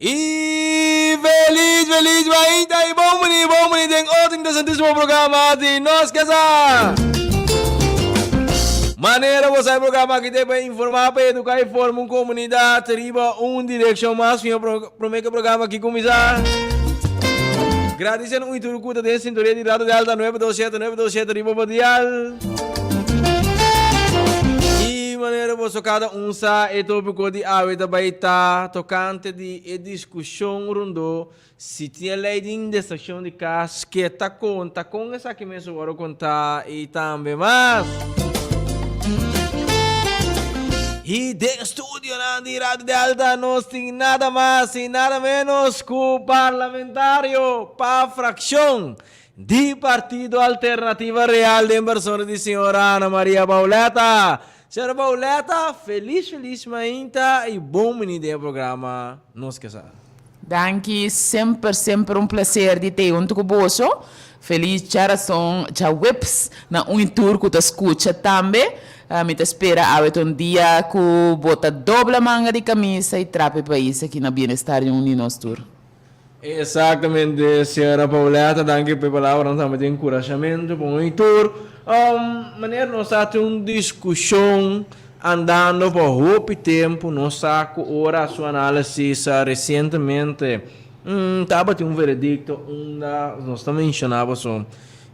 Y feliz feliz mainta y bon bini bon bini den otro interesantisimo programa di Nos Ke Sa. Manera bo sa e programa aki te pa informa, pa educa y forma un comunidad riba un direccion mas fiho prome ke programa aki cuminsa. Gradicen un y tur cu ta den sintonia di Radio Delta 927 927 riba bo dial. Y manera boso cada un sa e topico di awe ta bay ta tocante di e discusion rondó si tin e ley di indexacion di cas ke ta conta con esaki mes a worde conta y tambe mas. Y den studionan di Radio Delta nos tin nada mas y nada menos cu parlamentario pa fraccion Di Partido Alternativa Real den persona di señora Ana Maria Pauletta. Señora Pauletta, felis felis mainta y bon bini den e programa Nos Ke Sa. Danki, semper semper un placer di tei hunto cu boso. Feliz djarason, djaweps na un y tur cu ta scucha tambe. Mi ta spera awe ta un dia cu bo ta dobla manga di camisa y trapa e pais aki na bienestar di un di nos tur. Exactamente señora Pauletta, danki pa e palabranan tambe di encurashamentu pa un y tur. Meneer nos ta tin un discusion andando pa hopi tempo, nos sa cu ora su analisis recientemente tabatin un veredicto unda nos ta menciona paso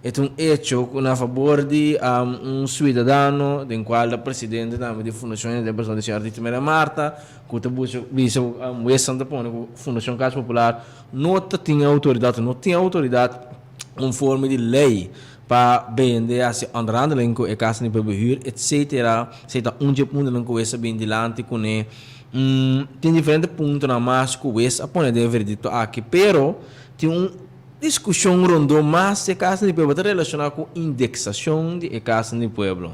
e ta un hecho cu na fabor di un ciudadano den cual ta presidente tambe di fundacion den persona di señora Titi Maria Martha, Ku ta buska bisa ku Weston ta pone ku Fundashon Kas Popular no ta tin outoridat, no tin outoridat konforme di lei pa bende, hasi onderhandeling ku e kasnan di pueblo hür etsetera. Esei ta un dje puntonan ku Wes a bini dilanti kuné. Tin diferente puntonan mas ku Wes a pone den e veredikto aki, pero tin un diskushon rondó mas di e kasnan di pueblo ta relashoná ku indeksashon di e kasnan di pueblo.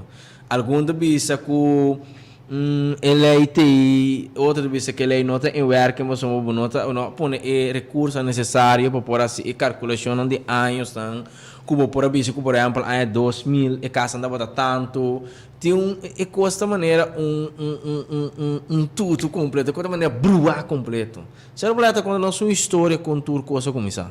Algun ta bisa ku e lei t'ei, otro ta bisa ku e lei no ta en werking pasobra bo no ta no a pone e rekursonan nesesario pa por hasi e kalkulashonnan di añosnan ku bo por a bisa ku por ehèmpel aña 2000 e kasnan tabata tantu. Tin un e kos ta manera un un un un un un tutu kompleto, e kos ta manera bruá kompleto. Señor Blair ta konta nos un historia kon tur kos a kuminsá.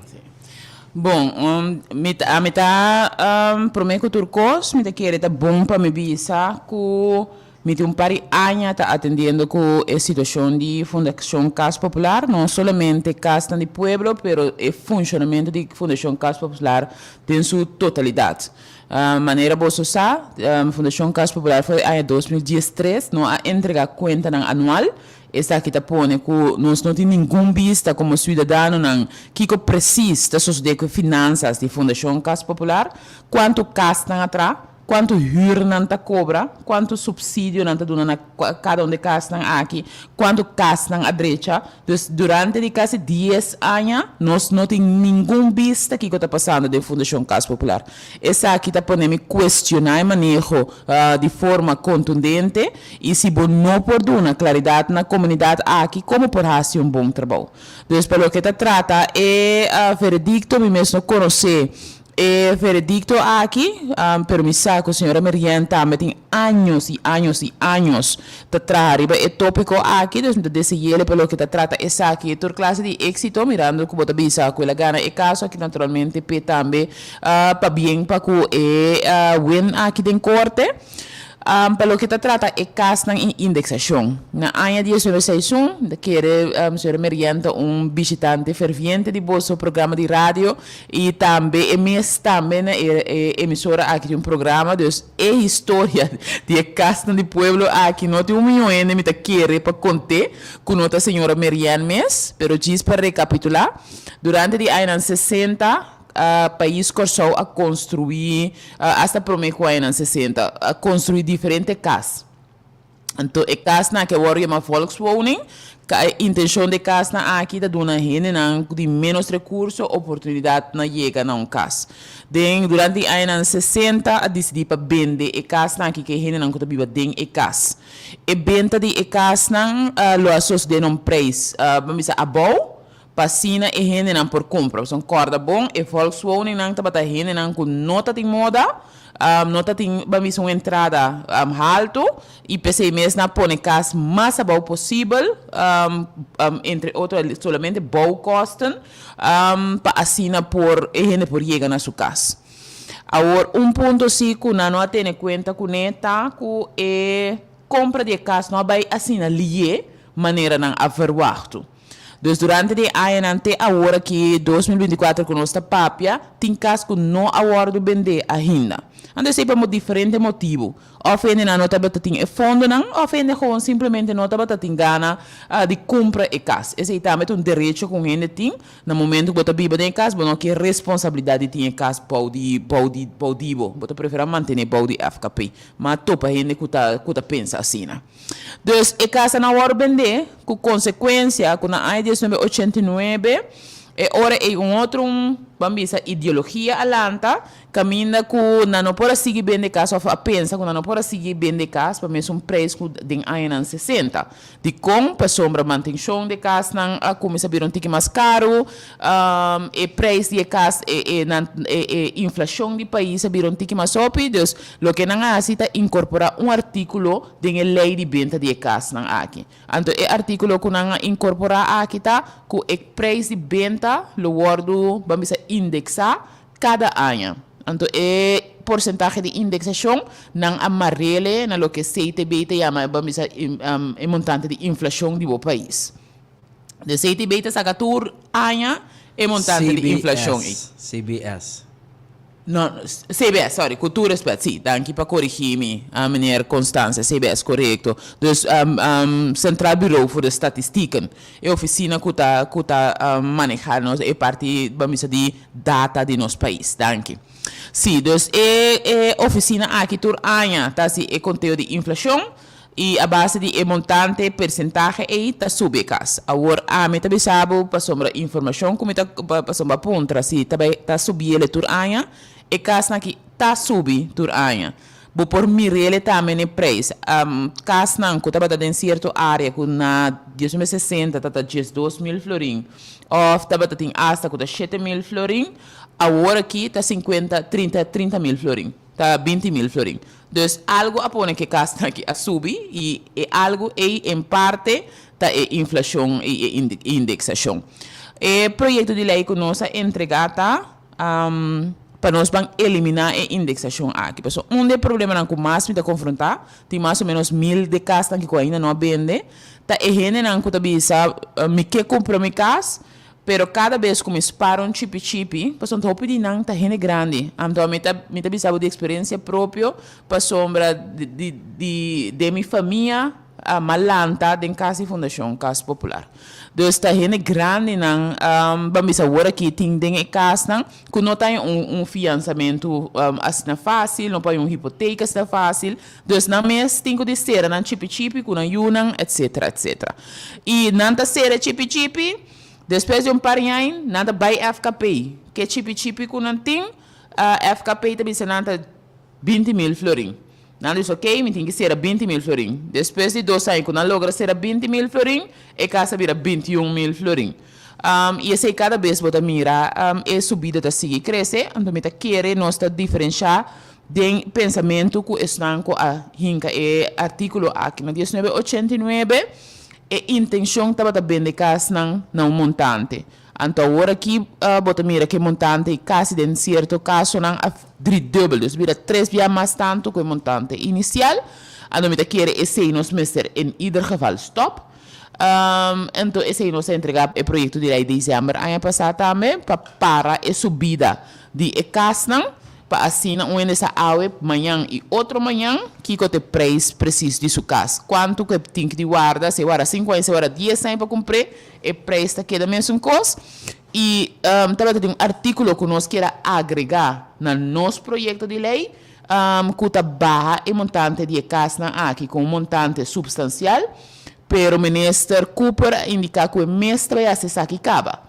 Bon, mi ta, ami ta promé ku tur kos mi ta kere ta bon pa mi bisa ku mi tin un par di aña ta atendiendo ku e situashon di Fundashon Kas Popular, no solamente kasnan di pueblo pero e funshonamentu di Fundashon Kas Popular den su totalidat. Manera boso sa, Fundashon Kas Popular for di aña 2013 no a entrega kuentanan anual. Esaki ta pone ku nos no tin ningun bista komo siudadanonan kiko presis ta sosodé ku e finansas di Fundashon Kas Popular, kuantu kas nan a tra, kuantu hür nan ta kobra, kuantu supsidio nan ta duna na kada un di e kasnan aki, kuantu kas nan a drecha. Dus durante di kasi dies aña nos no tin ningun bista kiko ta pasando den Fundashon Kas Popular. Esaki ta pone mi kuestioná e maneho di forma kontundente i si bo no por duna klaridat na komunidat aki komo por hasi un bon trabou. Dus pa loke ta trata e veredikto mi mes no konosé e veredikto aki pero mi sa ku señora Merien tambe tin años i años i años ta traha riba e tópiko aki dus mi ta dese'ele pa loke ta trata esaki e tur klase di éksito mirando ku bo ta bisa ku el a gana e kaso aki naturalmente p'e tambe Pabien pa ku e win aki den korte. Pa loke ta trata e kasnan i indeksashon. Na aña 1961, mi ta kere señora Merien ta un bishitante ferviente di boso programa di radio i tambe e mes tambe na e emisora aki tin un programa. Dus e historia di e kasnan di pueblo aki no tin un mion hende mi ta kere pa kont'é ku no ta señora Merien mes. Pero djis pa rekapitulá, durante di añanan sesenta, Pais Kòrsou a konstruí, asta promé ku añanan sesenta, a konstruí diferente kas. Anto e kasnan aki a wòrdu yamá volkswoning. E intenshon di e kasnan aki ta duna hendenan ku tin ménos rekurso oportunidat na yega na un kas. Den durante di añanan sesenta a disidí pa bende e kasnan aki ku e hendenan ku ta biba den e kas. E benta di e kasnan lo a sosodé na un preis, ban bisa abou, Pa asina e hendenan por kumpra. Pasobra kòrda bon, e volkswoningnan tabata hendenan ku no ta tin moda. no ta tin ban bisa un entrada haltu i p'esei mes nan a pone kas mas abou posibel, entre otro solamente bouwkosten, pa asina por e hende por yega na su kas. Awor un punto si ku nan no a tene kuenta kuné ta ku e kompra di e kas no a bai asina lié manera nan a verwachtu. Dus durante di e añanan te awor aki 2024 ku nos ta papia, tin kas ku no a wòrdu bendé ainda. Anto esei pa diferente motibu. Òf hendenan no tabata tin e fondonan òf hende gewoon simplemente no tabata tin gana di kumpra e kas. Esei tambe ta un derecho ku un hende tin. Na momento ku bo ta biba den e kas, bo no ke responsabilidat di tin e kas bou di bou di bou di bo. Bo ta preferá mantené bou di FKP. Ma a topa hende ku ta ku ta pensa asina. Dus e kasanan a wòrdu bendé ku konsekuensia ku na aña 1989 e ora ei un otro un ban bisa ideologia a lanta kaminda ku nan no por a sigui bende kas òf a pensa ku nan no por a sigui bende kas pa mesun preis ku den añanan sesenta. Dikon? Pasobra mantenshon di e kasnan a kuminsá bira un tiki mas karu, e preis di e kas e e nan e e inflashon di pais a bira un tiki mas hopi, dus loke nan a hasi ta inkorporá un artíkulo den e lei di benta di e kasnan aki. Anto e artíkulo ku nan a inkorporá aki ta ku e preis di benta lo wòrdu, ban bisa, indeksá kada aña. Anto e porsentahe di indeksashon nan a marele na loke CTB ta yama, ban bisa, e montante di inflashon di bo pais. De CTB ta saka tur aña e montante di inflashon ei. CBS. No, CBS, sorry, ku tur respet, sí, danki pa korigí mi, meneer Constancia, CBS, korekto. Dus, Centraal Bureau voor de Statistieken, e ofisina ku ta, ku ta manehá nos e parti, ban bisa, di data di nos pais. Danki. Sí, dus e, e ofisina aki tur aña ta hasi e konteo di inflashon i a base di e montante, persentahe ei, ta subi e kas. Awor ami ta bisa bo pasobra informashon ku mi ta pasobra puntra si ta bai ta subiele tur aña, e kasnan aki ta subi tur aña. Bo por mirele tambe n'e preis. Kasnan ku tabata den sierto área ku na 1960 ta ta 12.000 florin òf tabata tin asta ku ta 7.000 florin, awor aki ta sinkuenta, trinta, 30.000 florin, ta 20.000 florin. Dus algu a pone ku e kasnan aki a subi i e algu ei en parte ta e inflashon i e indeksashon. E proyekto di lei ku nos a entregá ta. Pa nos ban eliminá e indeksashon aki. Pasobra un di e problemanan ku mas mi ta konfrontá, tin mas o ménos mil de kasnan ki ku ainda no a bende, ta e hendenan ku ta bisa mi ke kumpra mi kas, pero kada bes ku mi spara un chipi chipi, pasobra hopi di nan ta hende grandi. Anto mi ta mi ta bisa bo di eksperensia propio, pasobra di di di den mi famia, A lanta den kas di Fundashon Kas Popular. Dus ta hende grandinan ban bisa awor aki tin den e kasnan ku no ta haña un fiansamentu asina fásil, no por haña un hipoteka asina fásil. Dus nan mes tin ku di sera nan chipi chipi ku nan yunan etsetera etsetera. I nan ta sera chipi chipi, despues di un par ñain nan ta bai FKP. Ke chipi chipi ku nan tin, FKP ta bisa nan ta 20.000 florin. Nan dice, ok, mi tin ki sera 20.000 florin. Despues di dos aña ku nan logra sera 20.000 florin, e kas a bira 21.000 florin. I esei kada bes bo ta mira e subida ta sigui krese, anto mi ta kere nos ta diferenshá den pensamentu ku esnan ku a hinka e artíkulo aki. Na 1989 e intenshon tabata bende kasnan na un montante. Anto awor aki bo ta mira ku e montante ei kasi den sierto kasonan a driedubbel, dus bira tres bia mas tantu ku e montante inisial. Anto mi ta kere esei nos mester en ieder geval stòp. Anto esei nos a entregá e proyekto di lei desèmber aña pasá tambe pa para e subida di e kasnan pa asina un hende sa awe, mañan i otro mañan kiko ta e preis presis di su kas, kuantu ku e tin di warda, si e warda sinku aña, si e warda dies aña pa kumpr'é. E prijs ta keda mesun kos i tabata tin un artíkulo ku nos kier a agregá na nos proyekto di lei ku ta baha e montante di e kasnan aki ku un montante supstansial, pero Minister Cooper a indiká ku e mes ta bai hasi esaki kaba.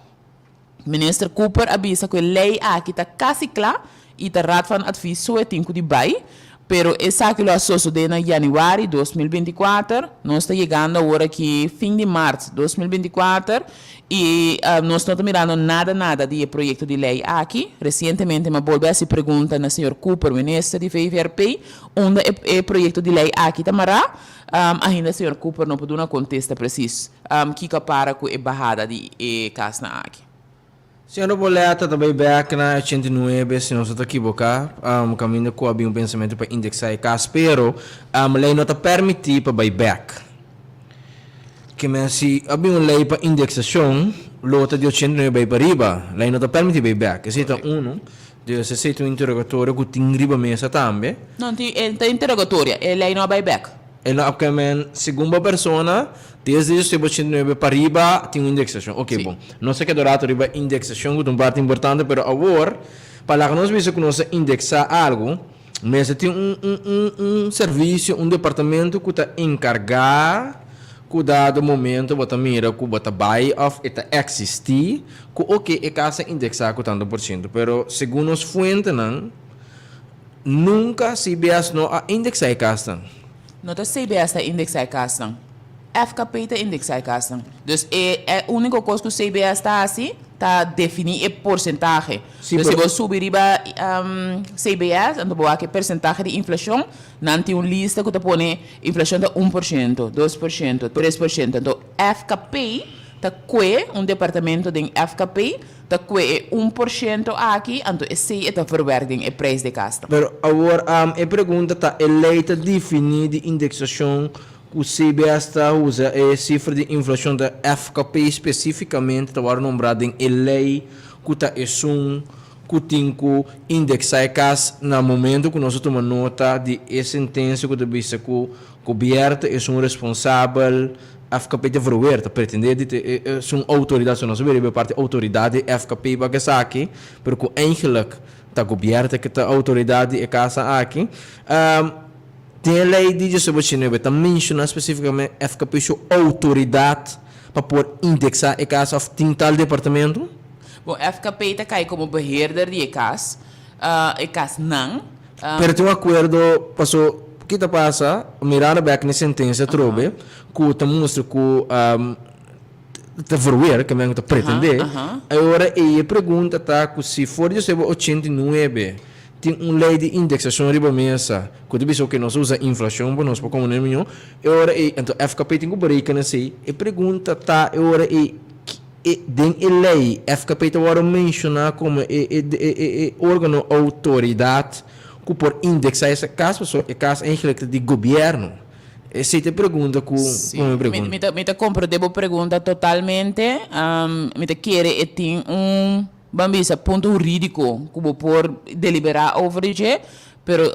Minister Cooper a bisa ku e lei aki ta kasi kla i ta Raad van Advies so e tin ku di bai. Pero esaki lo a sosodé na yanüari 2024. Nos ta yegando awor aki fin di mart 2024 i nos no ta mirando nada nada di e proyekto di lei aki. Resientemente mi a bolbe hasi pregunta na señor Cooper, minister di VVRP, unda e e proyekto di lei aki ta mará. Ainda señor Cooper no por duna kontesta presis kiko a para ku e bahada di e kasnan aki. Señora Boleta ta bay bek na 89, si nos no ta kiboká, kaminda ku a bin un pensamentu pa indeksá e kas, pero lei no ta permití pa bay bek. Ke men si a bin un lei pa indeksashon, lo ta di 89 bay pa riba, lei no ta permití bay bek. Esei ta unu. Dus esei ta un interogatorio ku tin riba mesa tambe. No, e ta interogatorio, e lei no a bay bek. E no a kemen segun bo persona, desde 89 pa riba tin un indexacion. Ok, bon. Nos a keda rato riba indexacion ku ta un parti importante, pero awor pa laga nos bisa ku nos a indexa algu, mester tin un un un un servicio, un departamento ku ta enkarga ku dado momento bo ta mira ku bo ta bai òf e ta eksistí ku ok e kas a indexa ku tanto por ciento. Pero segun nos fuentenan, Nunka CBS no a indeksá e kasnan. No ta CBS ta indeksá e kasnan. FKP ta indeksá e kasnan. Dus e e úniko kos ku CBS ta hasi ta definí e porsentahe. Sí, Dus si pero. bo subi riba CBS, anto bo wak e persentahe di inflashon, nan tin un lista ku ta pone inflashon ta 1%, 2%, 3%. Anto FKP ta kue un departamento den FKP Ta kue e 1% aki, anto esei e ta verwerk den e prijs di e kasnan. Pero awor e pregunta ta, e lei ta defini di indexacion cu CBS ta usa e cifra di inflacion ta FKP specificamente ta worde nombra den e lei cu ta esun cu tin cu indexa e cas na momento cu nos a tuma nota di e sentencia cu ta bisa cu Gobierto esun responsabel FKP ta verweer, ta pretende di ta esun autoridad, so nos a weri riba e parti autoridad di FKP pa esaki, pero cu eigenlijk ta gobierto ke ta autoridad di e casa aki. Den e ley di 1989 ta menciona specificamente FKP su autoridad pa por indexa e casa of tin tal departamento? Bon, FKP ta cay como beheerder di e cas, e casnan. Pero tin un akuerdo, paso ki ta pasa, mirando bek na e sentensia atrobe, ku ta mustra ku ta verweer, ke men ku ta pretendé, e ora ei e pregunta ta ku si for di oseba 89 tin un lei di indeksashon riba mesa ku ta bisa oke nos a usa inflashon pa nos por komo mihó, e ora ei anto FKP tin ku berekena esei, e pregunta ta e ora ei E den e lei, FKP ta wòrdu menshoná komo e e e e órgano outoridat ku por indeksá esa kas, pasobra e kas eigentlik ta di gobièrnu. Esei ta e pregunta ku Sí, ku mi mi pregunta. mi ta mi ta komprendé bo pregunta totalmente. Mi ta kere e tin un, ban bisa, punto hurídiko ku bo por deliberá over di dje, pero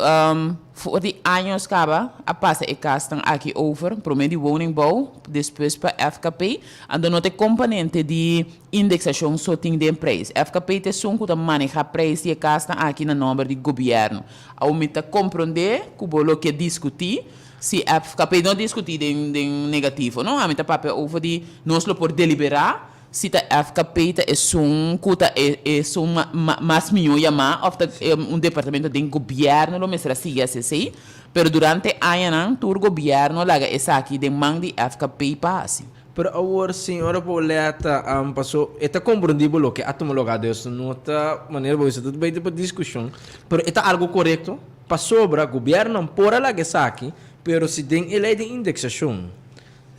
for di años kaba a pasa e kasnan aki over, promé di woningbouw, despues pa FKP, anto no ta e komponente di indeksashon so tin den prijs. FKP ta esun ku ta manehá prijs di e kasnan aki na nòmber di gobièrnu. Awor mi ta komprondé ku bo lo ke diskutí si FKP no diskutí den den negativo no, ami ta papia over di nos lo por deliberá Si ta FKP ta esun ku ta e esun mas mihó yamá òf ta un departamento den gobièrnu lo mester a sigui hasi esei, pero durante añanan tur gobièrnu a laga esaki den man di FKP pa hasi. Pero awor señora Pauletta paso e ta komprendí bo loke a tuma lugá dus no ta manera bo bisa ta bay pa diskushon pero e ta algo korekto pasobra gobièrnunan por a laga esaki pero si den e lei di indeksashon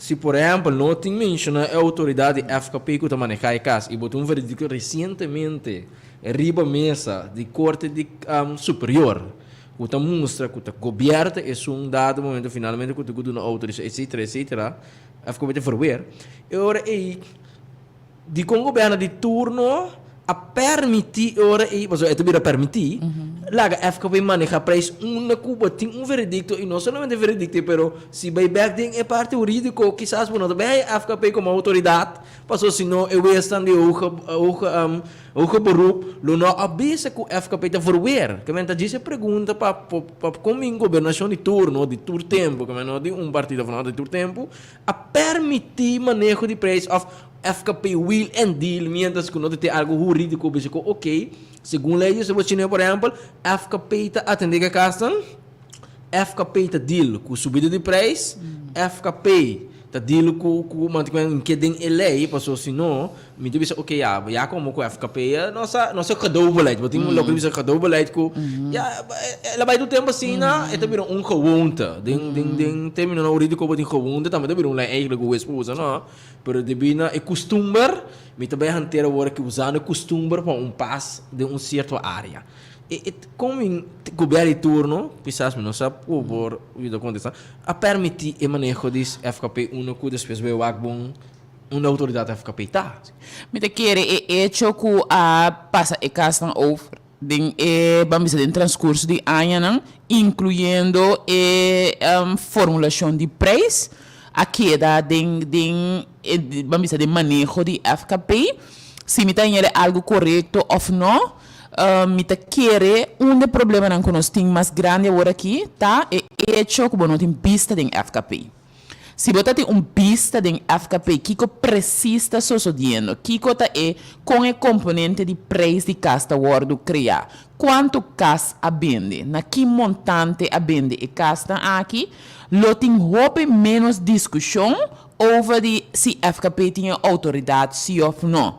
Si por ehempel no tin menciona e autoridad di FKP cu ta maneha e cas y bo tin un veredicto recientemente riba mesa di Corte di Superior cu ta mustra cu ta gobierno ta esun dado momento finalmente cu ta cu duna autorisacion etcetera etcetera FKP ta verweer e ora ey Dikon gobierno di turno a permiti e ora ei, pasobra e ta bira permiti, laga FKP maneha prijs unda ku bo tin un veredicto i no solamente veredicto pero si bai bek den e parti huridico kisas bo no ta bai haya FKP komo autoridad pasobra si no e wesnan di hoge hoge hoge beroep lo no a bisa ku FKP ta verweer. Ke men ta djis e pregunta pa pa kon bin gobernashon di turno di tur tempu ke men no di un partido of no di tur tempu a permiti maneho di prijs of FKP wheel and deal mientras ku no ta tin algu hurídiko bisa ku ok, segun lei di Chine por ehèmpel, FKP ta atendé ku e kasnan. FKP ta deal ku subida di prijs, FKP ta deal ku ku mantekemen ke den e lei, paso si no mi ta bisa oke ya, ya komo ku FKP nos a nos a gedoogbeleid, bo tin loke bisa gedoogbeleid ku ya el a bai tur tempo asina e ta bira un gewoonte, den den den terminonan huridiko bo tin gewoonte tambe ta bira un lei eigenlijk ku hues por usa no, pero debí na e kustumber mi ta bai hantera awor aki usando e kustumber pa un pas den un sierto area. E e kon mi gobierno di turno, kisas mi no sa ku por yuda kontesta, a permití e maneho di FKP uno ku despues bai wak bon unda outoridat FKP ta? Mi ta kere e echo ku a pasa e kasnan over den e, ban bisa den transkurso di añanan, inkluyendo e formulashon di preis, a keda den den e, ban bisa den maneho di FKP. Si mi ta haña algu korekto òf no, Mi ta kere un de problemanan ku nos tin mas grandi awor aki ta e echo ku bo no tin bista den FKP. Si bo ta tin un bista den FKP kiko presis ta sosodiendo, kiko ta e kon e komponente di preis di kas ta wòrdu kreá, kuantu kas a bende, na ki montante a bende e kasnan aki, lo tin hopi ménos diskushon over di si FKP tin e outoridat si òf no.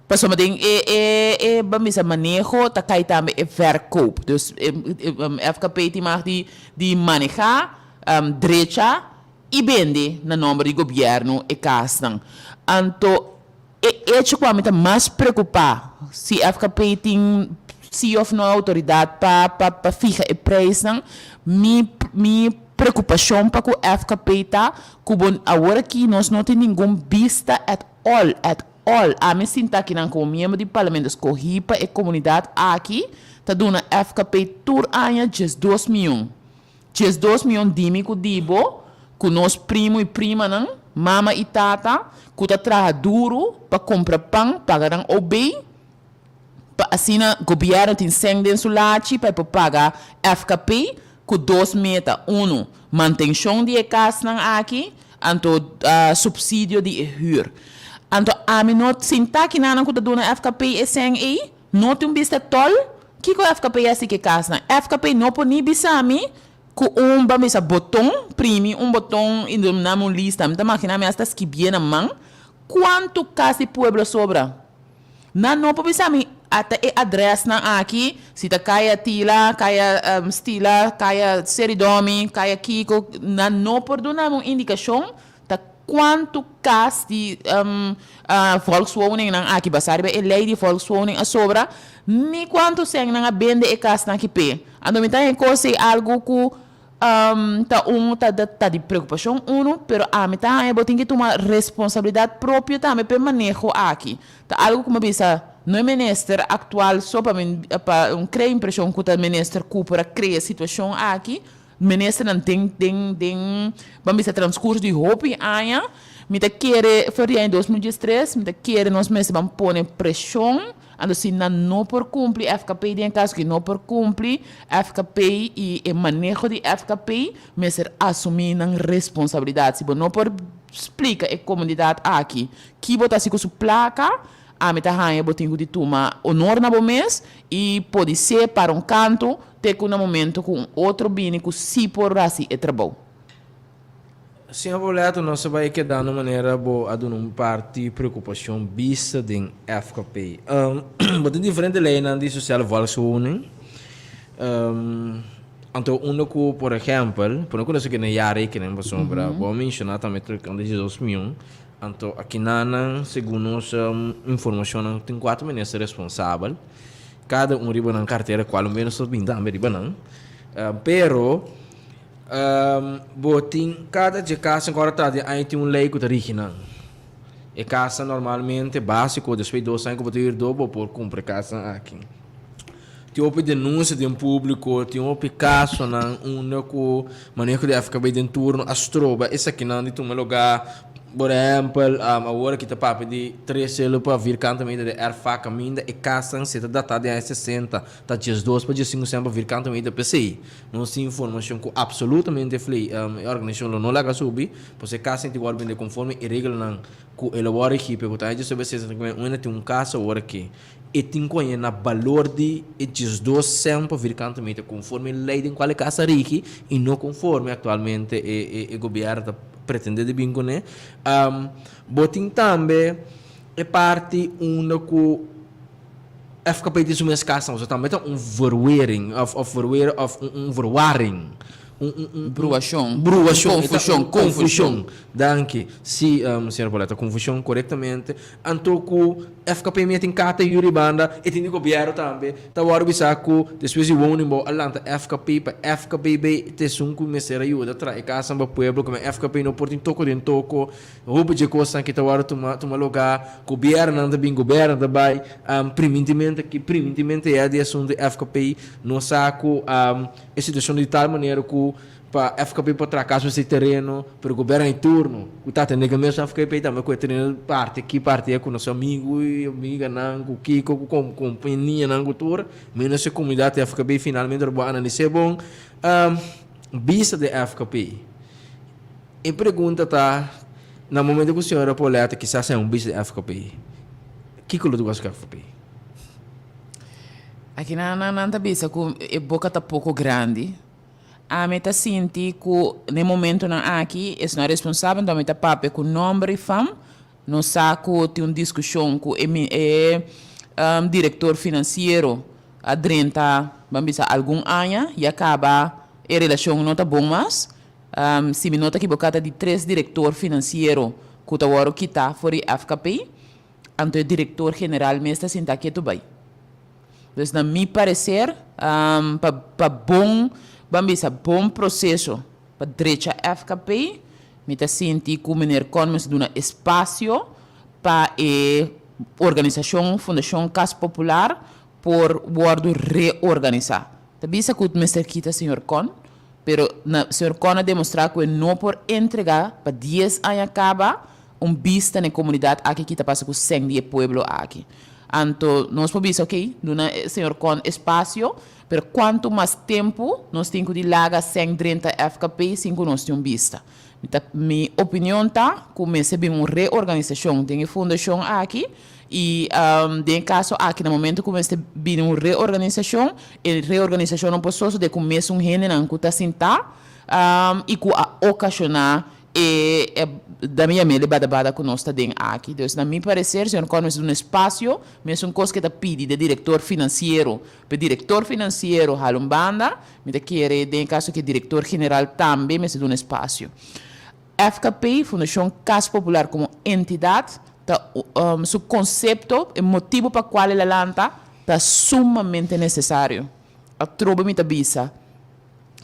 Pasobra den e e e ban bisa maneho ta kai tambe e verkoop. Dus e FKP tin mag di di maneha, drecha i bende na nomber di gobierno e kasnan. Anto e echo ku ami ta mas preokupa si FKP tin si of no outoridat pa pa pa fiha e preisnan, mi mi preokupashon pa ku FKP ta ku bo awor aki nos no tin ningun bista at all at All, ami sinta akinan komo miembro di parlamento skohí pa e komunidat aki ta duna FKP tur aña 12 mion. 12 mion dimi ku di bo, ku nos primu i primanan, mama i tata, ku ta traha duru pa kumpra pan, paga nan OB, pa asina gobièrnu tin sèn den su lachi pa e por paga FKP ku dos meta, unu, mantenshon di e kasnan aki, anto supsidio di e hür. Anto ami no sinta kinanan ku ta duna FKP e sèn ei, no tin un bista tòl kiko FKP hasi ku e kasnan. FKP no por ni bisa mi ku un, ban bisa, boton, primi un boton i duna mi un lista. Mi ta magina mi asta skibié na man kuantu kas di pueblo sobra. Nan no por bisa mi ata e adresnan aki, si ta Kaya Tila, Kaya Stila, Kaya Seridomi, Kaya Kiko, nan no por duna mi un indikashon ta kuantu kas di volkswoningnan aki basá riba e lei di volkswoning a sobra, ni kuantu sèn nan a bende e kasnan aki p'e. Anto mi ta hei kos ei algu ku Ta un ta ta di preocupacion uno, pero ami ta haña bo tin ki tuma responsabilidad propio tambe p'e maneho aki. Ta algo cu mi a bisa, no e minister actual so pa mi pa un crea impresion cu ta minister Cooper a crea e situacion aki, ministernan den den den ban bisa transcurso di hopi aña, mi ta kere for di aña 2013 mi ta kere nos mester ban pone presion. Anto si nan no por cumpli FKP den e caso ki no por cumpli, FKP y e maneho di FKP mester asumi nan responsabilidad. Si bo no por splica e comunidad aki ki bo ta haci cu su placa, ami ta haña bo tin cu di tuma honor na bo mes y podise para un canto te cu na momento cu un otro bini cu si por haci e trabou. Señor Boleto, nos ta bai keda na manera bo a duna un parti preocupacion bista den FKP. Bo tin diferente leynan di sociale volkswoning. Anto unda cu, por ehempel, por no conoce cu na jaarrekening pasobra bo a menciona tambe tocante di 2 miyon. Anto akinanan, segun nos informacionnan, tin cuatro minister responsabel. Cada un riba nan cartera, cual un menos ta bin tambe riba nan. Pero. Bo tin kada dje kas en kòrda ta di aña tin un lei ku ta rigi nan. E kasnan normalmente básiko despues di 2 aña ku bo ta hürdó bo por kumpra e kasnan aki. Tin hopi denunsia den públiko, tin hopi kasonan unda ku maneho di FKB den turno a stroba esakinan di tuma lugá. Por ehempel, awor aki ta papia di tres selo pa vierkante meter di erfak kaminda e kasnan si ta datá den aña 60 ta 12 pa 15 sèn pa vierkante meter. P'esei nos tin informashon ku apsolutamente flei e organisashon lo no laga subi, pasobra e kasnan tin wòrdu bende konforme e reglanan ku e lo wòrdu rigí. Pero ku ta aña 1960 ku un hende tin un kas awor aki e tin ku haña na balor di e 12 sèn pa vierkante meter konforme e lei den kual e kas a rigi i no konforme aktualmente e gobièrnu ta pretende di bin kuné. Bo tin tambe e parti unda ku FKP tin su mes kas nan, tambe ta un verwering òf verwer òf un verwarring. Un un un Bruashon. Bruashon. Konfushon, konfushon. Danki. Si, señora Pauletta, konfushon korektamente. Anto ku FKP mia tin kata yuri banda, e tin di gobièrnu tambe, ta wòrdu bisa ku despues di woningbouw a lanta FKP pa FKP bay ta esun ku mester a yuda traha e kasnan pa pueblo, komo FKP no por tin toko den toko, hopi dje kosnan ki ta wòrdu tuma tuma lugá, gobièrnunan ta bin, gobièrnu ta bay, primintimente aki, primintimente ya di asuntu di FKP, nos sa ku e situashon di tal manera ku Pa FKP por traha kas mester tereno, pero gobierno di turno ku ta atende ku e mes FKP tambe ku e tereno parti aki parti aya ku nos amigu i amiganan ku kiko ku kompanianan ku tur menos e komunidat di FKP finalmente lo por analis'é bon. Bista di FKP e pregunta ta na momento ku señora Pauletta kisas haña un bista di FKP kiko lo ta gosa ku FKP? Aki nan ta bisa ku e boka ta poko grandi. Ami ta sinti ku na e momentonan aki esnan responsabel, anto ami ta papia ku nòmber i fam. Nos sa ku tin un diskushon ku e e direktor finansiero a drenta, ban bisa algun aña, ya kaba e relashon no ta bon mas. Si mi no ta kiboká ta di tres direktor finansiero ku ta wòrdu kitá for di FKP, anto e direktor general mes ta sinta ketu bai. Dus na mi parecer pa pa bon ban bisa bon proceso pa drecha FKP mi ta sinti cu meneer Con mester duna espacio pa e organisacion Fundacion Cas Popular por wordo reorganisa. Ta bisa cu mester kita señor Con pero na señor Con a demostra cu e no por entrega pa dies aña caba un bista na e comunidad aki ki ta pasa cu seng di e pueblo aki. Anto nos por bisa ok, duna e señor Con espacio, pero cuanto mas tempo nos tin cu di laga seng drenta FKP sin cu nos tin un bista. Mi ta, mi opinion ta cu mester bin un reorganisacion den e fundacion aki y den e caso aki na momento cu mester bini un reorganisacion, e reorganisacion no por sosode cu mesun hendenan cu ta sinta y cu a ocasiona E e da mi yam'é bada bada ku nos ta den aki. Dus na mi pareser señor Con mester duna espasio, mesun kos ke ta pidi de direktor finansiero, p'e direktor finansiero hala un banda, mi ta kere den e kaso ke direktor general tambe mester duna espasio. FKP, Fundashon Kas Popular komo entidat ta su konsepto, e motibu pa kual el a lanta ta sumamente nesesario. Atrobe mi ta bisa.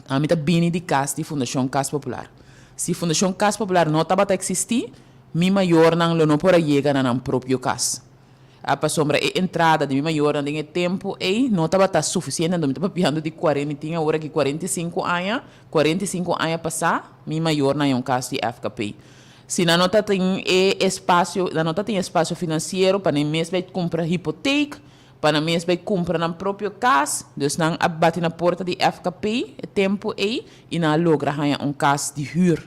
Ami ta bini di kas di Fundashon Kas Popular. Si Fundashon Kas Popular no tabata eksistí, mi mayornan lo no por a yega na nan propio kas. A Pasobra e entrada di mi mayornan den e tempu ei no tabata sufisiente, anto mi ta papiando di kuarenta, mi tin awor aki 45 aña, 45 aña pasá mi mayornan a un kas di FKP. Si nan no ta tin e espasio, nan no ta tin espasio finansiero pa nan mes bai kumpra hipotek, Pa nan mes bai kumpra nan propio kas, dus nan a bati na porta di FKP e tempu ei i nan a logra haña un kas di hür.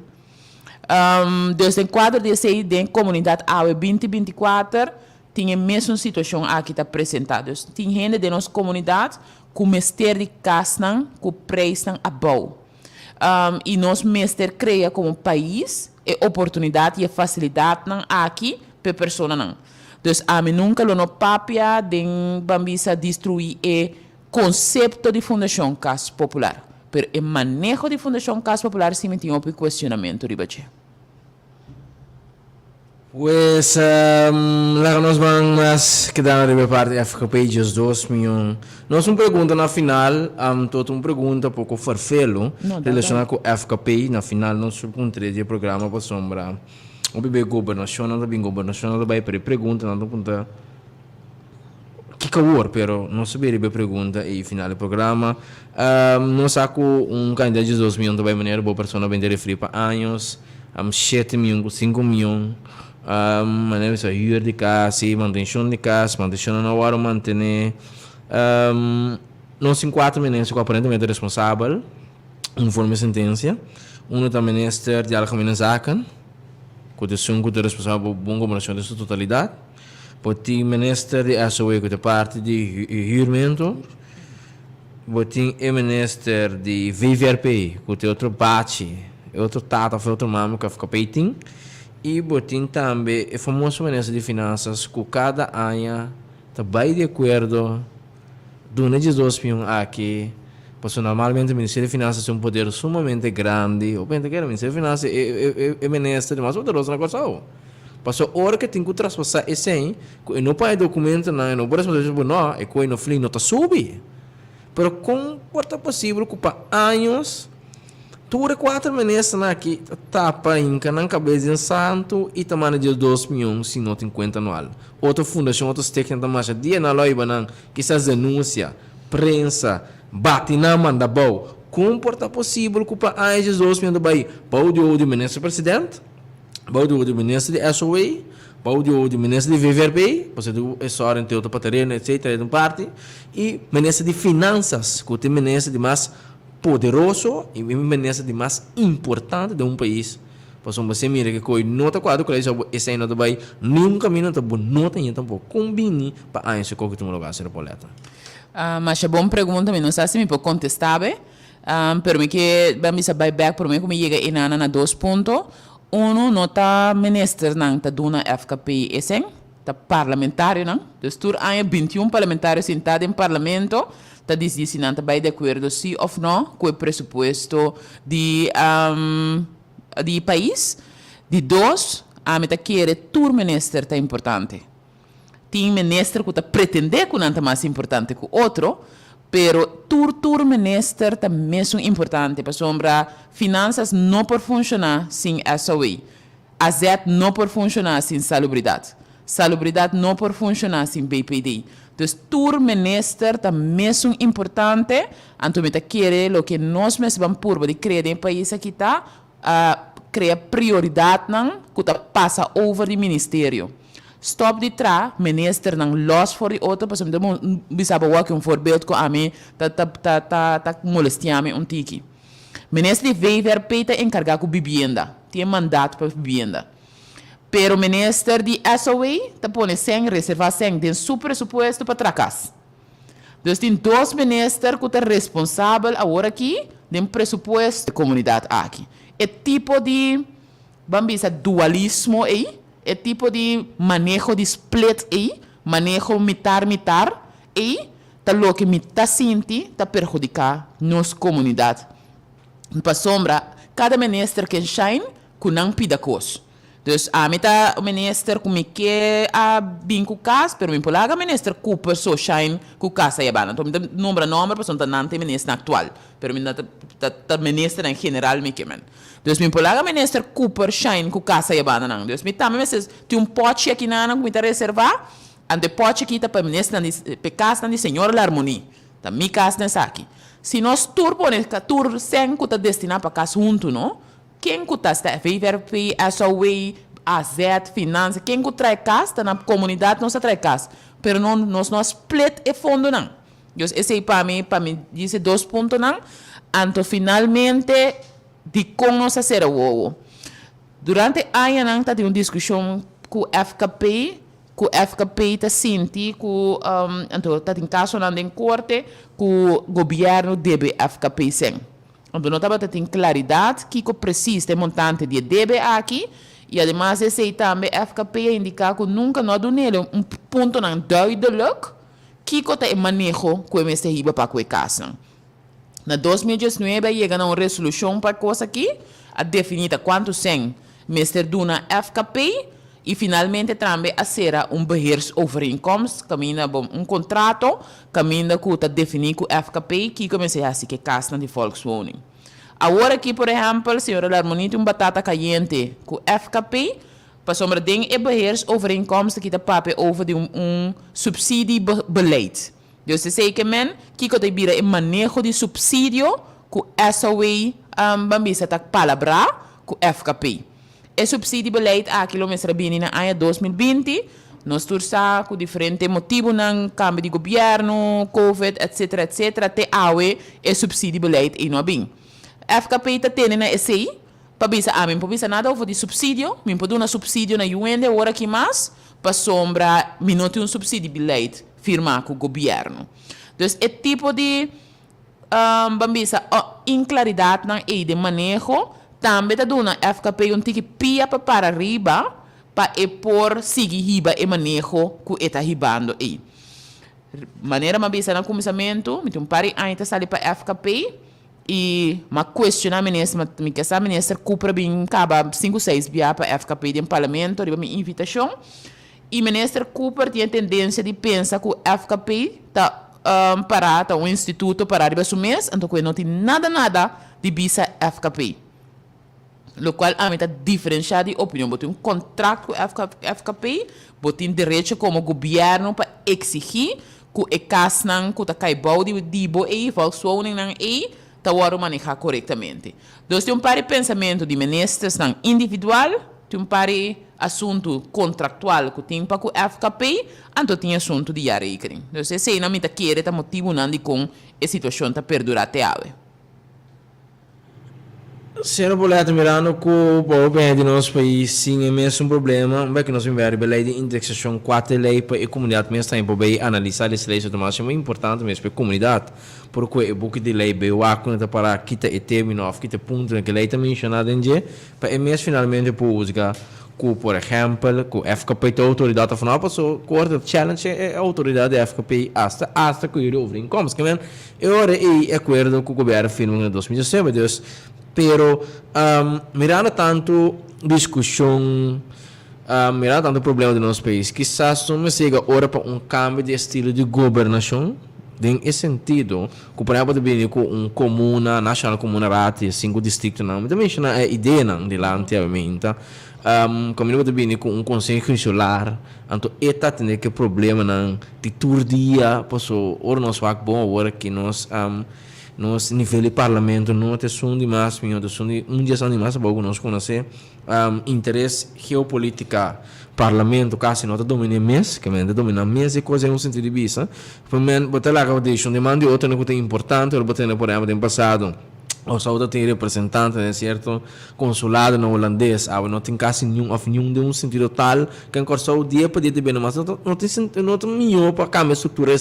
Dus den kuadro di esei den komunidat awe 2024 tin e mesun situashon aki ta presentá. Dus tin hende den nos komunidat ku mester di kasnan ku preisnan abou. I nos mester krea komo pais e oportunidat i e fasilidatnan aki pa e personanan. Dus ami nunka lo no papia den ban bisa destruí e konsepto di Fundashon Kas Popular. Pero e maneho di Fundashon Kas Popular si mi tin hopi kuestionamentu riba dje. Pues, laga nos ban mas keda riba e parti FKP 12 mion. Nos un pregunta na final, anto ta un pregunta poko ferfelu relashoná ku FKP. Na final nos puntr'é di e programa pasobra. Hopi be gobernashonnan ta bin, gobernashonnan ta bai, pero e preguntanan ta punta kiko awor? Pero nos ta bira riba e pregunta ei final di programa. Nos sa ku un kantidat di 2 mion ta bai manera bo persona bende refri pa años. 7 mion ku 5 mion. Manera bisa huur di kas i mantenshon di kas, mantenshon nan a wòrdu mantené. Nos tin kuater minister ku aparentemente responsabel konforme sentensia. Uno ta minister di Algemene Zaken, ku ta esun ku ta responsabel pa bon gobernashon den su totalidat. Bo tin minister di SOE ku ta parti di huurmentu. Bo tin e minister di VVRP ku ta e otro bachi, e otro tata of e otro mama ku FKP tin. I bo tin tambe e famoso minister di Finansas ku kada aña ta bai di akuerdo duna e 12 mion aki, pasobra normalmente Ministerio di Finansas tin un poder sumamente grandi. Bo penta kere Ministerio di Finansas e e minister di mas poderoso na Kòrsou. Pasobra ora ku e tin ku traspasá esei, ku e no paña dokumentonan, e no por responsabilisá bo, no, e koe no fli no ta subi. Pero kon por ta posibel ku pa años tur e kuater ministernan aki ta tapa hinka nan kabes den santu i ta manda 12 mion si no tin kuenta anual? Otro fundashon, otro stichting ta masha dia nan lo hiba nan, kisas denunsia, prensa, bati nan manda bou. Kon por ta posibel ku pa años 12 mion ta bai bou di owo di minister president? Bou di di minister di SOA, bou di di minister di VVRP, pasobra e sòru entero ta pa tereno etcetera e un parti, i minister di Finansas ku ta e minister di mas poderoso i e minister di mas importante den un pais, pasobra bo si mira ke koe no ta kuadra ku lei so esei no ta bai niun kaminda ta bo no ta hende tampoco kon bini pa aña su koke tuma lugar sera Pauletta. Masha bon pregunta, mi no sa si mi por kontestá be. Pero mi ke ban bisa bai bek prome ku mi yega einana na dos punto. Uno, no ta ministernan ta duna FKP esen, ta parlamentarionan. Dus tur aña 21 parlamentario sintá den parlamento ta disidi si nan ta bai di akuerdo si òf no ku e presupuesto di di pais. Di dos, ami ta kere tur minister ta importante. Tin minister ku ta pretendé ku nan ta mas importante ku otro, pero tur tur minister ta mesun importante pasobra finansas no por funshoná sin SOE. AZ no por funshoná sin salubridat. Salubridat no por funshoná sin BPD. Dus tur minister ta mesun importante, anto mi ta kere loke nos mester ban purba di krea den e pais aki ta krea prioridatnan ku ta pasa over di ministerio. Stop di tra ministernan los for di otro pasobra mi ta bisa bo awor aki un voorbeeld ku ami ta ta ta ta ta molestia mi un tiki. Minister di VVRP ta enkargá ku bibienda, tin e mandato pa bibienda. Pero minister di SOA ta pone sèn, reservá sèn den su presupuesto pa tra kas. Dus tin dos minister ku ta responsabel awor aki den presupuesto di komunidat aki. E tipo di Ban bisa dualismo ei, e tipo di maneho di split ei, maneho mitar mitar ei, ta loke mi ta sinti ta perhudiká nos komunidat. Pasobra kada minister ken shine ku nan pida kos. Dus ami ta minister ku mi ke a bin ku kas, pero mi por laga minister Cooper so shine ku kas ayabanda. Anto mi ta nombra nomber pasobra ta nan ta e ministernan aktual, pero mi ta ta ministernan en general mi ke men. Dus mi por laga minister Cooper shine ku kasa e bandanan. Dus mi tambe mester tin un pòchi aki nan ku mi ta reservá. Anto e pòchi aki ta pa ministernan di, pa e kasnan di señor Larmonie. Ta mi kas na esaki. Si nos tur pone tur sèn ku ta destiná pa kas huntu no, ken ku ta sta VVRP, SOW, AZ, Finansa, ken ku trae kas ta na komunidat nos ta trae kas. Pero no nos no a split e fondonan. Dus esei pa mi, pa mi dise dos puntonan. Anto finalmente dikon nos a sera wowo? Durante añanan ta tin un diskushon ku FKP, ku FKP ta sinti ku anto ta tin kasonan den korte ku gobièrnu debe FKP sèn. Anto no tabata tin klaridat kiko presis ta e montante di e debe aki i ademas di esei tambe FKP a indiká ku nunka no a dun'el un puntonan duidelijk Kiko ta e maneho ku e mester hiba pa ku e kasnan? Na 2019 a yega na un resolushon pa e kos aki, a definí ta kuantu sèn mester duna FKP i finalmente tambe a sera un beheersovereenkomst kaminda bo un kontrato kaminda ku ta definí ku FKP kiko e mester hasi ku e kasnan di volkswoning. Awor aki por ehèmpel señora Larmonie tin un batata kayente ku FKP Pasobra den e beheersovereenkomst aki ta papia over di un subsidiebeleid. Dus esei ke men, kiko ta bira e maneho di subsidio ku SOA ban bisa ta palabrá ku FKP. E subsidiebeleid aki lo mester a bini na aña 2020. Nos tur sa ku diferente motibunan, kambio di gobièrnu, covid, etc. Etc. Te awe e subsidiebeleid ei no a bin. FKP ta tene na esei pa bisa ami no por bisa nada over di subsidio, mi no por duna subsidio na yu hende awor aki mas pasobra mi no tin un subsidiebeleid firmá ku gobièrnu. Dus e tipo di ban bisa inklaridatnan ei den maneho tambe ta duna FKP un tiki pia pa para riba pa e por sigui hiba e maneho ku e ta hibando ei. Manera mi a bisa na kuminsamentu, mi tin un par di aña ta sali pa FKP i mi a kuestioná minister, mi ke sa minister Cooper a bin kaba sinku seis bia pa FKP den parlamento riba mi invitashon i minister Cooper tin e tendensia di pensa ku FKP ta pará, ta un instituto pará riba su mes, anto ku e no tin nada nada di bisa FKP. Lokual ami ta diferenshá di opinion. Bo tin un kontrakt ku FKP, bo tin derecho komo gobièrnu pa eksigí ku e kasnan ku ta kai bou di di bo ei, volkswoningnan ei, ta wòrdu manehá korektamente. Dus tin un par di pensamentu di ministersnan individual, tin un par di asuntu kontraktual ku tin pa ku FKP, anto tin asuntu di jaarrekening. Dus eseinan mi ta kere ta motibunan dikon e situashon ta perdurá te awe. Señor Boleta, mirando cu pa hopi hende di nos pais sin e mesun problema, un bek nos bin riba e ley di indexacion cuater ley pa e comunidad mes tambe por bay analisa des ley so ta mas muy importante mes pa e comunidad por cu e buki di ley bay wak cu ta para kita e termino of kita e puntonan cu e ley ta menciona den dje pa e mes finalmente por huzga cu por ehempel cu FKP ta autoridad of no paso corte ta challenge e autoridad di FKP hasta hasta cu e overeenkomst. E ora ei e akuerdo ku gobièrnu firma na 2019, dus, pero mirando tantu diskushon, mirando tantu problema den nos pais, kisas no mester yega ora pa un kambio di estilo di gobernashon den e sentido ku por ehèmpel ta bini ku un komuna, Nationale Kommune Raad di e sinku distriktonan, mi ta menshoná e ideanan dilanti awe Kaminda bo ta bini ku un konseho insular, anto e ta atendé ku e problemanan di tur dia, paso ora nos wak bon awor aki nos nos nivel di parlamento no ta esun di mas mihó, ta esun di un di esnan di mas abou ku nos konosé. Interes geopolítika, parlamento kasi no ta dominé mes, ke men ta dominá mes e kos den un sentido di bisa. Bo ta laga deshon den man di otronan ku ta importante, ora bo tene por ehèmpel den pasado. Kòrsou ta tin representante den sierto konsuladonan hulandes, awe no tin kasi niun òf niun den un sentido tal ke en Kòrsou dia pa dia ta bini mas. No tin sentido, no ta mihó pa kambia struktura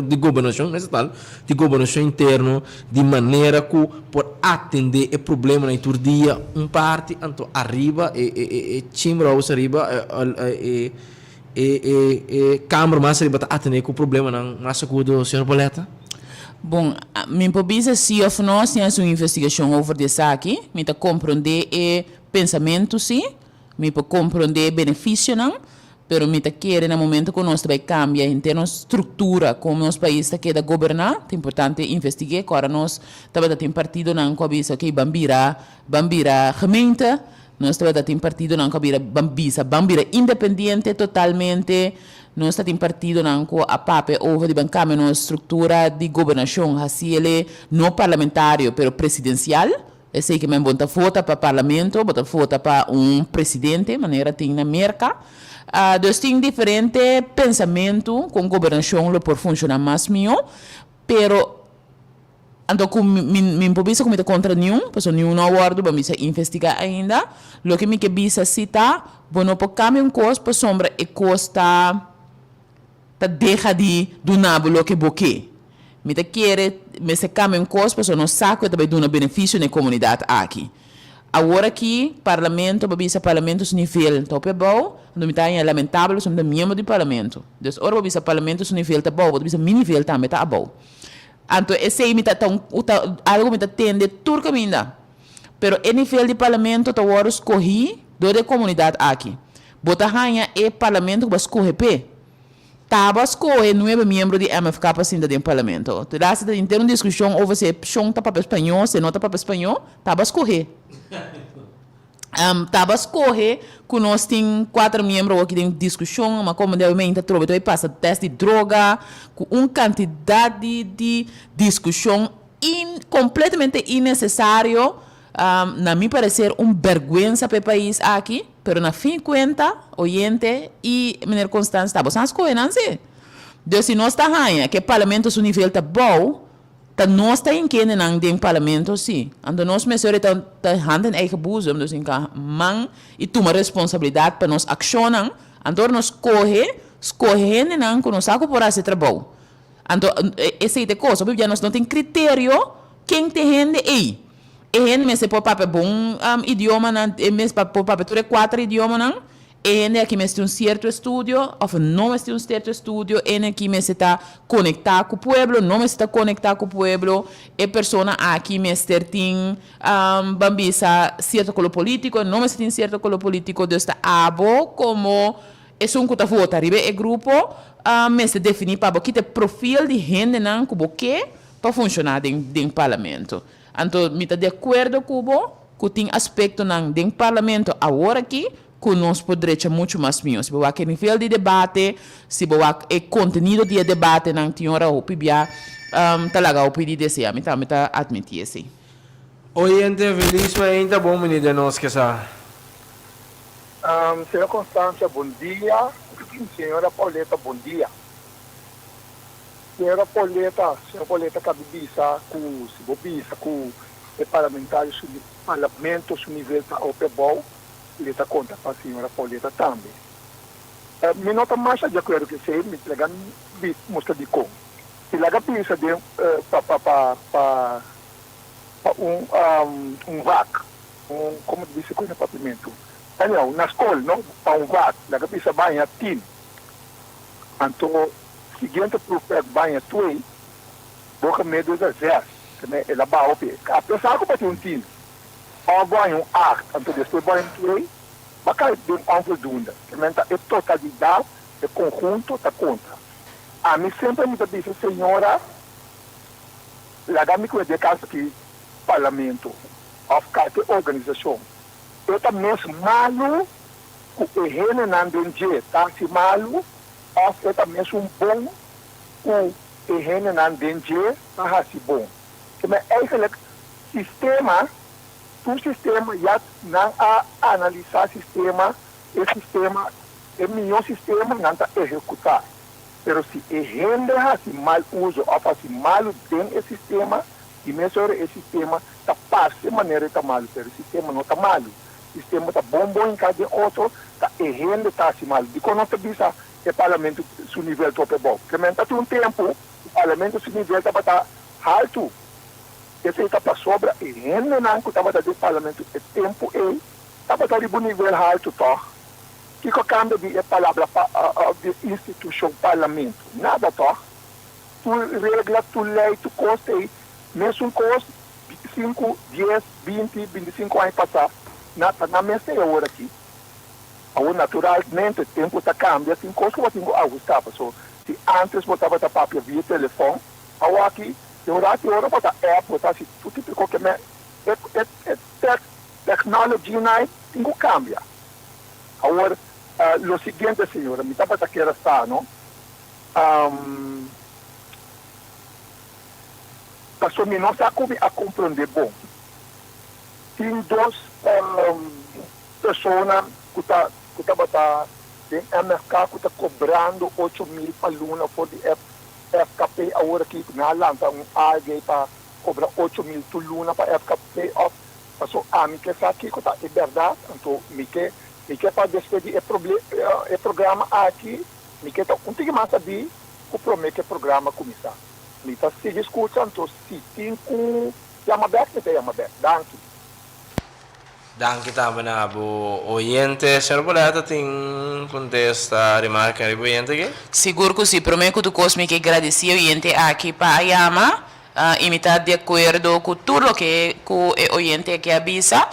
di gobernashon estatal, di gobernashon interno, di manera ku por atendé e problemanan tur dia un parti, anto ariba e e chamber house ariba e e kamer mas ariba ta atendé ku problemanan mas agudo, señor Pauletta? Bon, mi por bisa si of no sin hasi un investigashon over di esaki. Mi ta komprondé e pensamentu si, mi por komprondé e benefisionan, pero mi ta kere na momento ku nos ta bai kambia henter nos struktura kon nos pais ta keda goberná, ta importante investig'é. Ku ora nos tabata tin partidonan ku a bisa oke ban bira ban bira gemeente, Nos tabata tin partidonan ku a bira ban bisa ban bira independiente totalmente. Nos ta tin partidonan ku a papia over di ban kambia nos struktura di gobernashon hasi el no parlamentario pero presidensial. Esei ke men bo ta vota pa parlamento, bo ta vota pa un presidente manera tin na Merka. Dus tin diferente pensamentu kon gobernashon lo por funshoná mas mihó pero. Anto ku mi mi por bisa ku mi ta kontra niun, pasobra niun no a wòrdu bo a bisa investigá ainda. Loke mi ke bisa si ta, bo no por kambia un kos pasobra e kos ta ta deha di duna bo loke bo ke. Mi ta kere mester kambia un kos pasobra nos sa ku e ta bai duna benefisio na e komunidat aki. Awor aki parlamento bo bisa parlamento su nivel ta hopi abou, anto mi ta haña lamentabel pasobra mi ta miembro di parlamento. Dus ora bo bisa parlamento su nivel ta abou, bo ta bisa mi nivel tambe ta abou. Anto esei mi ta ta un ta algo mi ta tende tur kaminda. Pero e nivel di parlamento ta wòrdu skohí dor di e komunidat aki. Bo ta haña e parlamento ku bo a skohe p'e. Tabo a skohe nuebe miembro di MFK pa sinta den parlamento. Te laatste ta henter un diskushon over si e pshon ta papia spañó, si e no ta papia spañó. Tabo a skohe. Taba skohe ku nos tin kuater miembro awor aki den diskushon, ma komo debe meinta atrobe ta bai pasa tèst di droga ku un kantidat di di diskushon in kompletamente innesesario. Na mi parecer un berguensa pa e pais aki, pero na fin cuenta, oyente y meneer Constance ta boso a scoge nan si. Dus si nos ta haña cu e parlamento su nivel ta bou, ta nos ta hinkende nan den parlamento si. Anto nos mester ta ta hand in eigen boezem, dus hinca man y tuma responsabilidad pa nos accionnan, anto ora nos scoge, scoge hendenan cu nos sa cu por haci trabou. Anto esei ta e kos, hopi bia nos no tin kriterio ken ta e hende ei. E hende mester por papia bon idiomanan, e mester por papia tur e kuater idiomanan, e hende aki mester un sierto estudio òf no mester un sierto estudio, e hende aki mester ta konektá ku pueblo, no mester ta konektá ku pueblo, e persona aki mester tin ban bisa sierto koló polítiko, no mester tin sierto koló polítiko, dus ta abo komo Esun ku ta vota riba e grupo mester definí pa bo kita e profil di hendenan ku bo ke pa funshoná den den parlamento. Anto mi ta di akuerdo ku bo ku tin aspektonan den parlamento awor aki ku nos por drecha muchu mas mihó. Si bo wak e nivel di debate, si bo wak e kontenido di e debatenan tin ora hopi bia ta laga hopi di deseá. Mi tambe ta atmití esei. Oyente felis mainta bon bini den nos ke sa. Señor Constancia bon dia, señora Pauleta bon dia. Señora Pauleta, señor Pauleta cabe bisa cu si bo bisa cu e parlamentario su parlamento su nivel ta op abou, le ta conta pa señora Pauleta tambe. Mi no ta masha di acuerdo cu esey, mi laga mustra dicon. Si laga bisa den pa pa pa pa un un vak. Un, como ta bisa cu na papimentu? Anyhow, na scol, no? Pa un vat, laga bisa baña tin. Anto, siguiente proefwerk baña twee, bo gemiddelde ta zes. Te el a baha hopi. Apesar cu bo tin un tin, of bo haña un acht, anto despues bo haña un twee, bo a cay den onvoldoende. Te men ta e totalidad, e conhunto ta conta. Ami semper mi ta bisa señora, laga mi cu e den caso aki parlamento. òf kalke organisashon, e ta mes malu ku e hendenan den dje ta hasi malu òf e ta mesun bon ku e hendenan den dje ta hasi bon. Keme eigenlijk sistema, tur sistema ya nan a analisá sistema, e sistema, e mihó sistema nan ta ehekutá. Pero si e hende hasi mal uso òf hasi malu den e sistema, Di mes ora e sistema ta parse manera e ta malu, pero e sistema no ta malu. Sistema ta bon bon hinká den otro, ta e hende ta hasi malu. Dikon nos ta bisa e parlamento su nivel tope abou? Kemen ta tin un tempu ku parlamento su nivel tabata haltu. Esei ta pasobra e hendenan ku tabata den parlamento e tempu ei tabata riba un nivel haltu tòg. Kiko a kambia di e palabra pa di e institushon parlamento? Nada tòg. Tur regla, tur lei, tur kos ei, mesun kos sinku, dies, binti, bintisinku aña pasá, na ta nan mes ei awor aki. Awor naturalmente tempu ta kambia, tin kos ku bo tin ku ahustá, paso si ántes bo tabata papia via telefòn, awor aki den un ratu ora bo ta app, bo ta hasi tur tipo di kos ke me e e e tech technology-nan ei tin ku kambia. Awor lo siguiente señora, mi tabata kier a sa no. Pasobra mi no sa ku mi a komprondé bon. Tin dos persona ku ta ku tabata den MFK ku ta kobrando 8000 pa luna for di FKP awor aki nan a lanta un AG pa kobra 8000 tur luna pa FKP òf paso ami ke sa kiko ta e bèrdat anto mi ke mi ke pa despues di e e programa aki Mi ke ta un tiki mas sabí ku promé ku e programa kuminsá. Mi ta sigui skucha, anto si tin ku yama bèk, mi ta yama bèk. Danki. Danki tambe na bo oyente. Señor Boleta tin kontesta, remarka riba oyente aki? Sigur ku si. Promé ku tur kos mi ke gradisí e oyente aki pa a yama. I mi ta di akuerdo ku tur loke ku e oyente aki a bisa,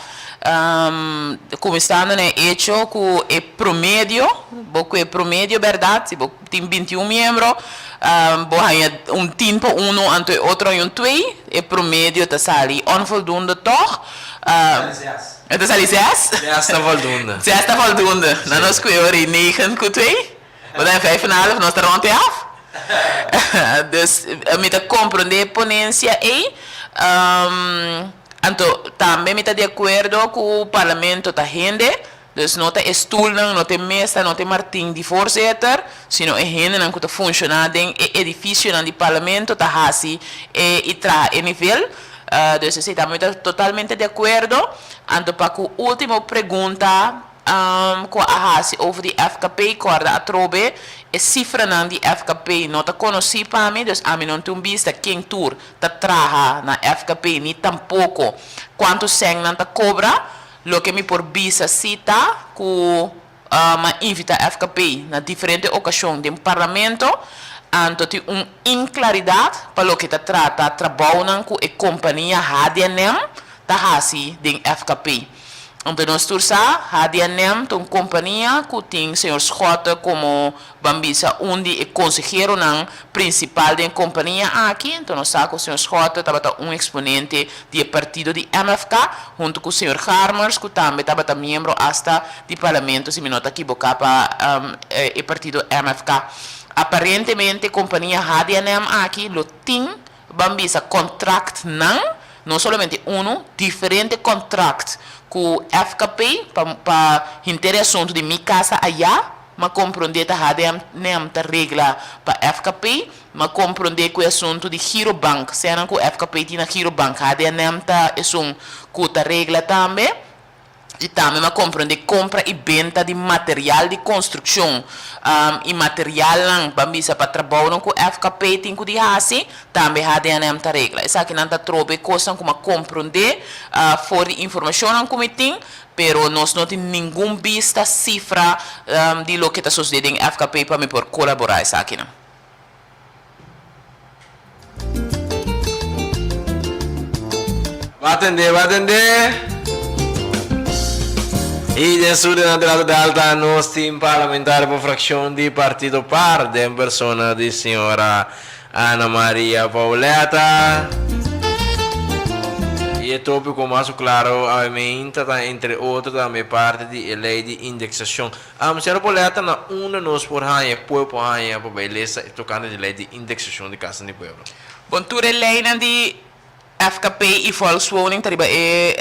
kuminsando na e echo ku e promedio, bo ku e promedio bèrdat, si bo tin 21 miembro, bo haña un tin pa unu anto e otro haña un twee, e promedio ta sali onvoldoende tòg. E ta sali zes? Zes ta voldoende. Zes ta voldoende. Nan nos ku e ora ei negen ku twee. Bo ta vijf en half, nos ta rond e half. Dus mi ta comprende e ponencia ei. Anto tambe mi ta di akuerdo ku Parlamento ta hende, dus no ta e stulnan, no ta e mesa, no ta e martin di voorzitter, sino e hendenan ku ta funshoná den e edifisionan di Parlamento ta hasi e i traha e nivel. Dus esei tambe mi ta totalmente di akuerdo. Anto pa ku último pregunta ku a hasi over di FKP, kòrda atrobe e sifranan di FKP no ta konosí pa mi, dus ami no tin un bista ken tur ta traha na FKP ni tampoko kuantu sèn nan ta kobra. Loke mi por bisa si ta ku m'a invitá FKP na diferente okashon den Parlamento, anto tin un inklaridat pa loke ta trata trabounan ku e kompania HDNM ta hasi den FKP. Anto nos tur sa, HDNM ta un kompania ku tin señor Schotte komo ban bisa un di e konseheronan prinsipal den e kompania aki. Anto nos sa ku señor Schotte tabata un eksponente di e partido di MFK huntu ku señor Garmers ku tambe tabata miembro asta di parlamento si mi no ta kiboká pa e partido MFK. Aparentemente kompania HDNM aki lo tin Ban bisa kontraktnan, no solamente unu, diferente kontrakt ku FKP pa pa henter e asuntu di Mi Casa Ayá, m'a komprondé ta HDMNM ta regla pa FKP, m'a komprondé ku e asuntu di Girobank, senan ku FKP tin na Girobank, HDNM ta esun ku ta regla tambe. I tambe m'a komprondé kompra i benta di material di konstrukshon i materialnan, ban bisa pa trabounan ku FKP tin ku di hasi, tambe HDNM ta regla. Esakinan ta trobe kosnan ku m'a komprondé for di informashonnan ku mi tin, pero nos no tin ningun bista, sifra, di loke ta sosodé den FKP pa mi por kolaborá esakinan. Ba tende, ba tende. I den su den Adrado Delta nos tin parlamentario pa fraccion di Partido par den persona di señora Ana Maria Pauletta. I e topico mas claro awe meinta ta entre otro tambe parti di e ley di indexacion. Señora Pauletta, na unda nos por haña, e pueblo por haña pa bai lesa e tokante di lei di indeksashon di kasnan di pueblo? Bon, tur e leinan di FKP i Volkswoning ta riba e,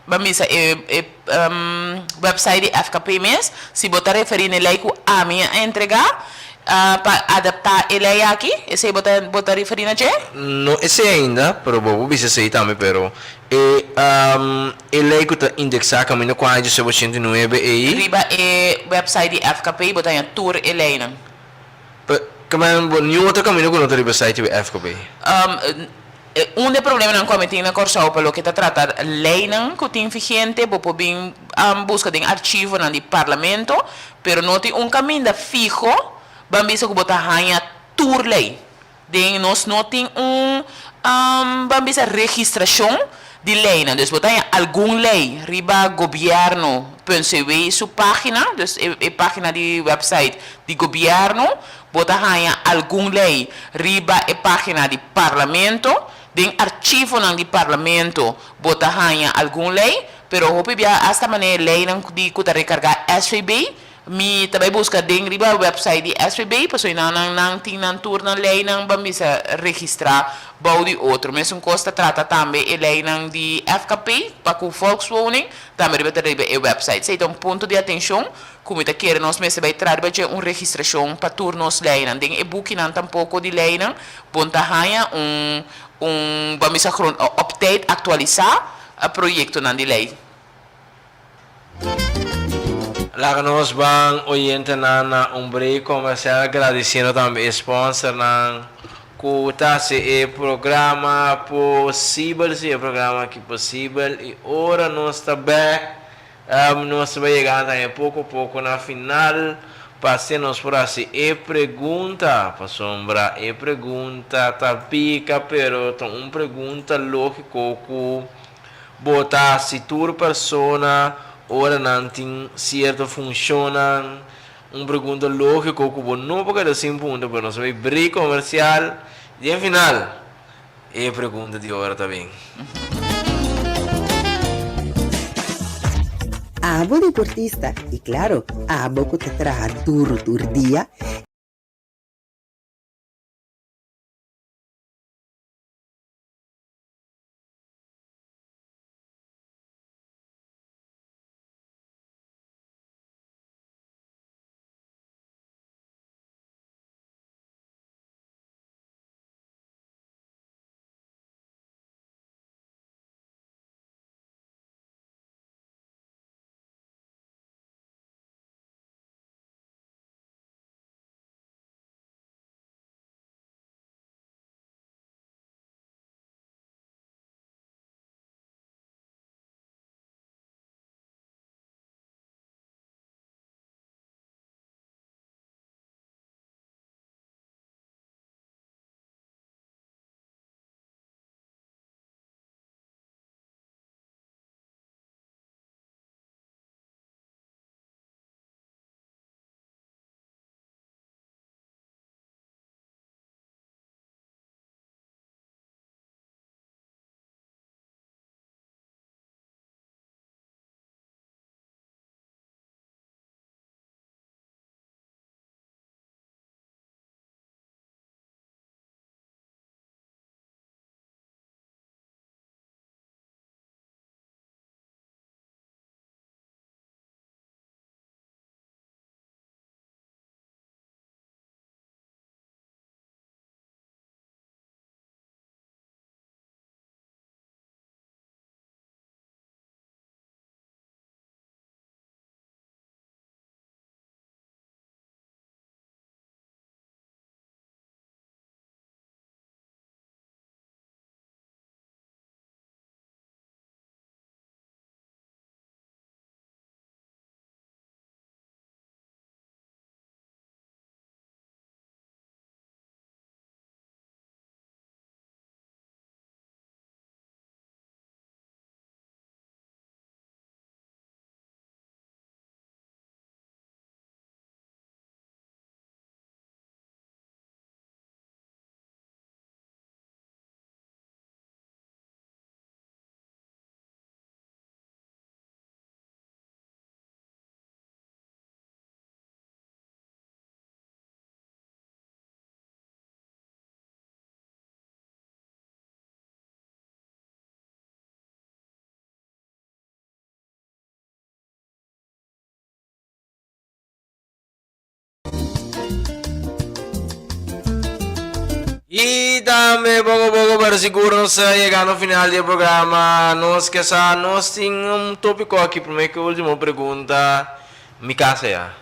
ban bisa e e website di FKP mes. Si bo ta referí na e lei ku ami a entregá pa adaptá e lei aki, esei bo ta bo ta referí na dje? No esei ainda, pero bo por bisa esei tambe, pero E e lei ku ta indeksá kaminda ku aña diesnuebe ochenta i nuebe ei. Riba e website di FKP bo ta haña tur e leinan. Pe, kamen bo niun otro kaminda ku no ta riba e site di FKP? Un di e problemanan ku ami tin na Kòrsou pa loke ta trata leinan ku tin vigente, bo por bin buska den archivonan di parlamento, pero no tin un kaminda fiho ban bisa ku bo ta haña tur lei. Den nos no tin un, ban bisa, registrashon di leinan. Dus bo ta haña algun lei riba gobièrnu punt cw su página, dus e página di wèpsait di gobièrnu. Bo ta haña algun lei riba e página di parlamento. Den archivonan di parlamento bo ta haña algun lei, pero hopi bia asta manera e leinan di ku ta rekargá SVB Mi ta bai buska den riba website di SVB pasobra nan nan nan tin nan tur nan leinan ban bisa registra bou di otro. Mesun kos ta trata tambe e leinan di FKP pa ku Volkswoning tambe riba ta riba e website. Esei ta un punto di atenshon ku mi ta kere nos mester bai tra riba dje un registrashon pa tur nos leinan. Den e bukinan tampoko di leinan bon ta haña un un ban bisa op tijd aktualisá proyektonan di lei. Laga nos ban oyentenan na un break comercial gradiciendo tambe e sponsornan cu ta haci e programa posibel, si e programa aki posibel y ora nos ta bek nos ta bay yega tambe poco poco na final pa asina nos por haci e pregunta pasobra e pregunta ta pica pero ta un pregunta logico cu Bo ta hasi tur persona ora nan tin sierto funshonnan? Un pregunta lógiko ku bo no por keda sin punta, pero nos a bai break komersial i den final e pregunta di ora ta bin. Abo deportista y claro, abo cu ta traha duro tur dia. Y tambe poco poco pero sigur nos ta yegando final di e programa. Nos ke sa nos tin un topico aki prome cu ultimo pregunta mi casa ya.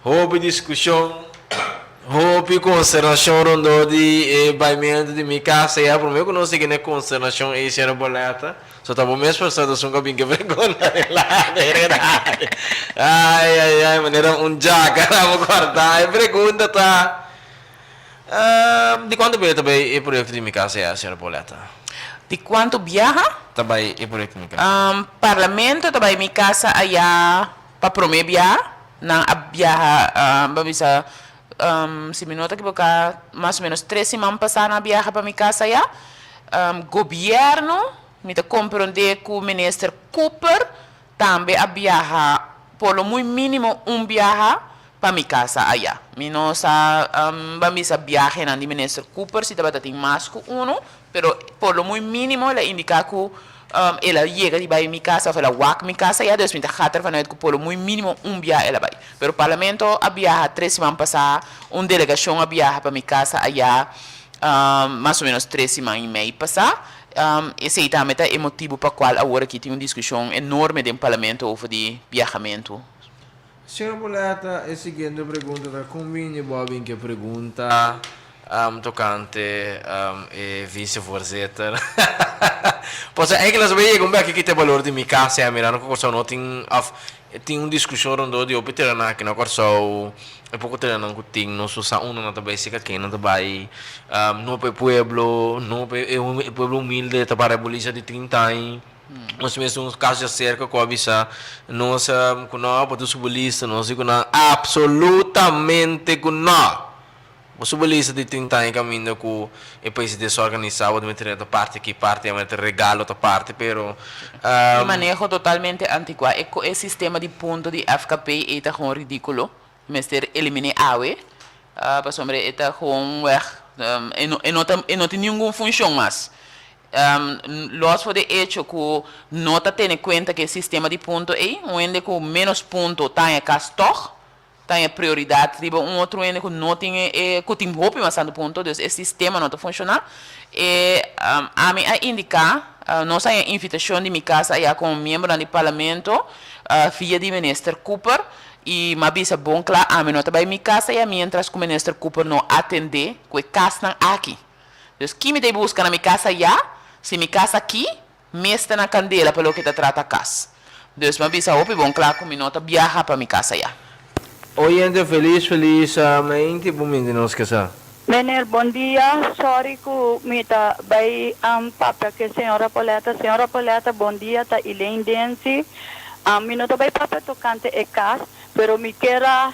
Hopi discusion, hopi consternacion rondó di e baimento di mi casa ya. Prome cu nos sigui na e consternacion ey señora Boleta, so ta bo mes persona ta esun cu a bin ke pregunta di Ay ay ay manera un djaca na bo corta. E pregunta ta. Di kuantu biaha ta bai e proyekto di Mi Casa ya, señora Pauletta? Di kuantu biaha? Ta bai e proyekto Mi Casa. Parlamento ta bai Mi Casa aya pa prome biaha. Nan a biaha, bo bisa, si mi no ta ekiboká, mas o menos tres siman pasá nan a biaha pa Mi Casa aya. Gobièrnu, mi ta komprondé ku Minister Cooper Tambe a biaha por lo muy minimo un biaha pa mi casa aya. Mi no sa ban bisa biahenan di Minister Cooper si tabata tin mas cu uno, pero por lo muy minimo el a indica cu el a yega di bay mi casa of el a wak mi casa aya, dus mi ta gaat ervan uit cu por lo muy minimo un biaha el a bay. Pero Parlamento a biaha tres siman pasa, un delegacion a biaha pa mi casa aya mas o menos tres siman y mei pasa. Esei tambe ta e motibu pa kual awor aki tin un diskushon enorme den parlamento over di biahamentu. Señor Boleta, e siguiente pregunta ta kon bini bo a bin ku e pregunta tokante e vicevoorzitter? Pasobra eigenlijk nos a bay yega un bek kita e balor di mi kas ya mirando ku Kòrsou no tin òf tin un diskushon rondó di hopi terenonan aki na Kòrsou. E poko terenonan ku tin nos no sa unda nan ta bai, serka ken nan ta bai. No pa e pueblo, no pa e pueblo humilde ta para e bolisa di trinta aña. Nos mes un kaso dja serka ku a bisa nos ku no pa tur su bolisa, nos di ku nan absolutamente ku no. Bo su bolisa di trinta aña kaminda ku e pais ta desorganisá, bo ta mester ta parti aki, parti aya, mester regalo ta parti, pero. E maneho totalmente antikuá. E sistema di punto di FKP ei ta gewoon ridíkulo. Mester eliminé awe, pasobra e ta gewoon weg, e no e no ta e no tin ningun funshon mas. Los for de echo ku no ta tene kuenta ku e sistema di punto ei, un hende ku ménos punto ta haña kas tòg, ta haña prioridat riba un otro hende ku no tin e e ku tin hopi mas tantu punto, dus e sistema no ta funshoná. E ami a indiká, nos a haña invitashon di mi kas ayá komo miembronan di parlamento via di minister Cooper, I m'a bisa bon kla, ami no ta bai mi kas aya mientras ku Minister Cooper no atendé ku e kasnan aki. Dus ki mi ta buska na mi kas aya, si mi kas aki mes ta na kandela pa loke ta trata kas. Dus m'a bisa hopi bon kla ku mi no ta biaha pa mi kas aya. Oyente felis felis mainti bo minti nos ke sa. Meneer bon dia, sorry ku mi ta bai papia ku e señora Pauletta. Señora Pauletta bon dia ta Elaine Densi. Mi no ta bai papia tokante e kas, pero mi kier a